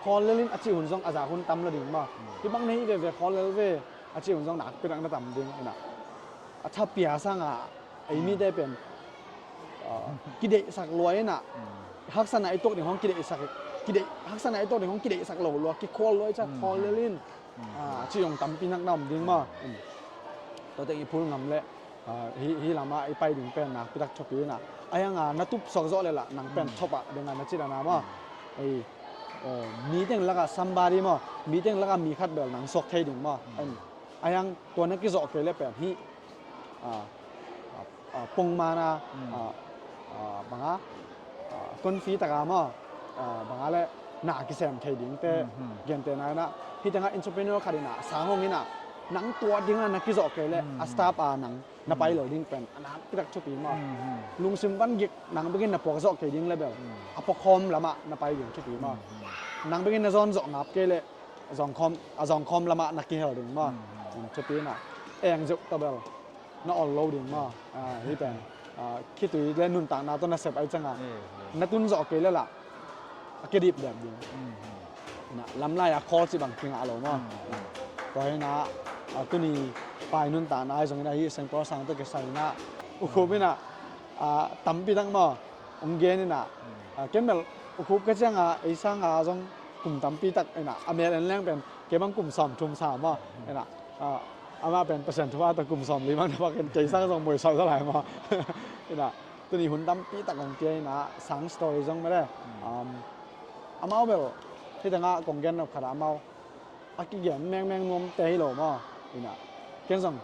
khawl lel in a cih hun zong a zak hun tam lo ding maw. Hih bang na hih veve, khawl lel ve a cih hun zong nakpitak na tam ding. Ina, a thapia sanga ei mite pen, ah, kideihsak lua ina, haksatna i tuak ding hong kideihsak, kideih, haksatna i tuak ding hong kideihsak lo lua, kikhawl lua i ciah, khawl lel in, ah, ci zong tampi nak na om ding maw. Tua teng i phul ngam leh, ah, hih, hih lamah i pai ding pen nakpitak thupi ina. A ianga na tup suak zawh leh lah nang pen thop ah ding a na cih dan a maw. Ei, eh, mi teng lakah somebody maw, mi teng lakah mi khat bel nang suak thei ding maw. A iang tua na kizawh kei leh pen hih, ah, ah, ah, pongmana, ah, ah, banga, ah, konfi taka maw, ah, banga le na kisem thei dingte, gentehna ina, hih tengah entrepreneur khat ina, sang hong ina, nang tua dinga na kizawh kei leh, a step a nang na pai lo ding pen a nakpitak thupi maw. Lungsim van gik nang bekin na puak zawh kei ding le bel, a puakhawm lamah na pai ding thupi maw. Nang bekin na zawn zawh ngap kei leh, a zawngkhawm, a zawngkhawm lamah na kihel ding maw. Thupi ina, eng zeuh ta bel na ol lo ding maw. Ah, hih pen, ah, khitui le nuntakna tawh na sep ai cianga, na tun zawh kei le lah a kedip dep ding. Ina, lamlai a khawl cih bang kingah lo maw. Tua hi ina, ah, tuni pai nuntakna ai zong ina, hih Sengpawl sang tawh kisai ina, U Khup ina, ah, tampi tak maw ong gen ina, ah, ken bel U Khup ka cianga ei sanga zong kum tampi tak ina, a mel en leng pen kei bang kum sawmthum sa maw. Ina, ah, amah pen Pasian thupha tawh kum sawmli bang na phak in, kei sang zong muisau za lai maw. Ina, tuni hun tampi tak ong pia ina, sang story zong mele. Um, amau bel hih tengah kong gen nop khat ah amau a kigen mengmeng nuamte hi lo maw. Ina, ken zong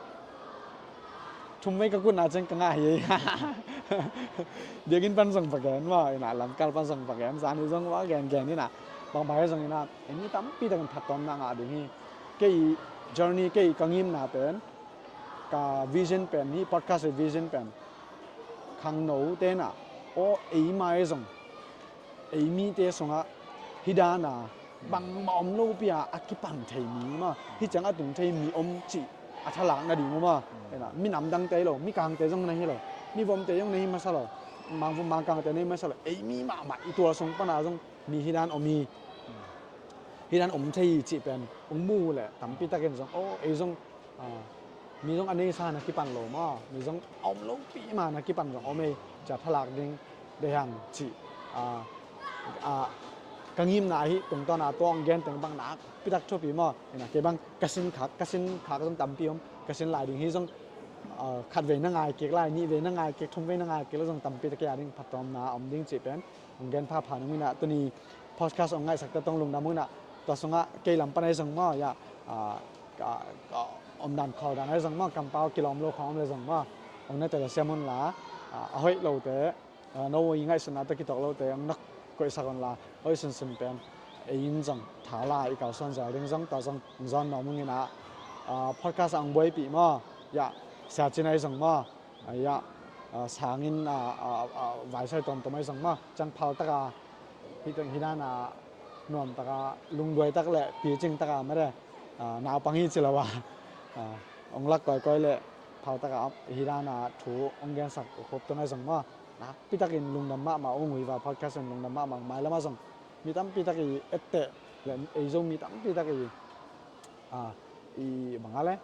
thumvei ka kutna ciang ka ngah hi. Biakinn pan zong va gen maw, ina, lamkal pan zong va gen, zani zong va gengen ina, bangbang hi zong ina, ei mi tampi takin phattuamna ngah ding hi. Kei journey, kei ka ngimna pen, ka vision pen, hih podcast vision pen, khangnote ina, aw, ei mai zong ei mite sungah hih dana bangmah om lopi a a kipan thei mi maw, hih ciang a tung thei mi om cih a thalak nading uh maw. Ina, minam dangte hi lo, mikangte zong na hi lo, mivomte zong na hi masa lo, mangvom mangkangte na hi masa lo, ei mi mahmah i tual sung pana zong mi hih dan om hi, hih dan om thei hi cih pen ong mu leh tampi takin zong, aw, ei zong, ah, mi zong a neisa na kipan lo maw, mi zong a om lopi ma na kipan zong om ei, cia thalak ding deih hang cih, ah, ah, ka ngimna ahi tungtawn a tua ong gen teng bang nakpi tak thupi maw. Ina, kei bang ka sinkhak, ka sinkhak zong tampi om, ka sin lai ding hi zong, ah, khatvei na ngai kik lai, nihvei na ngai kik, thumvei na ngai kik lai zong tampi tak kei a ding phattuamna om ding cih pen ong gen phapha nung ina, tuni podcast ong ngaihsak ta tong lungdam ina, tua sungah kei lam pan ai zong maw, ya, ah, ka, ka omdan khawldan ai zong maw, kampau kilawm lo khawng om le zong maw, ong na telsiam unla, ah, a hoih lote, ah, no i ngaihsutna tawh kitawk lote ong na koihsak unla, hoih sunsun pen ei in zong thala i kalsuan zel ding zong, tua zong ong zawn nuam ung ina, ah, podcast a ong buaipih maw, ya, Sia Cin ai zong maw, ah, ya, ah, sangin, ah, ah, ah, vaisai tuamtuam ai zong maw, ciang phal taka hih teng hih dana nuam taka, lungduai tak le picing taka mede, ah, naupang hi ci lo a, ah, ong lak kawikawi le phal taka hih dana thu ong gensak U Khup tung ai zong maw, nakpi takin lungdam mahmah ung. Viva Podcast in lungdam mahmah ung. Mailam ah zong mi tampi tak i etteh le ei Zomi tampi tak i, ah, i bang a le,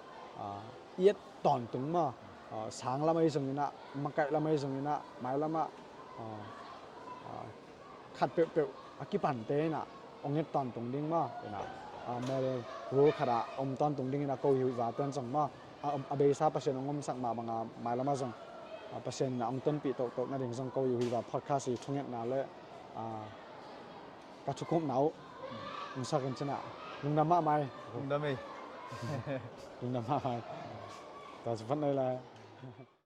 ah, i et tawntung maw, ah, sang lam ai zong ina, makaih lam ai zong ina, mailam ah, ah, ah, khat peuhpeuh a kipante in ah hong et tawntung ding maw, in ah, a, model role khat ah om tawntung dingin a ko hi uh hi va, tua in zong maw, a, a beisa Pasian hong omsak mah bang a mailam ah zong, a, Pasian in ah hong tonpih tohtoh nading zong ko hi uh hi va, podcast i thungetna le, a, ka thukhupna uh hong sak in ci-in ah lungdam mahmah ei. Lungdam ei. Lungdam mahmah ei. Tua ci phat nai lai.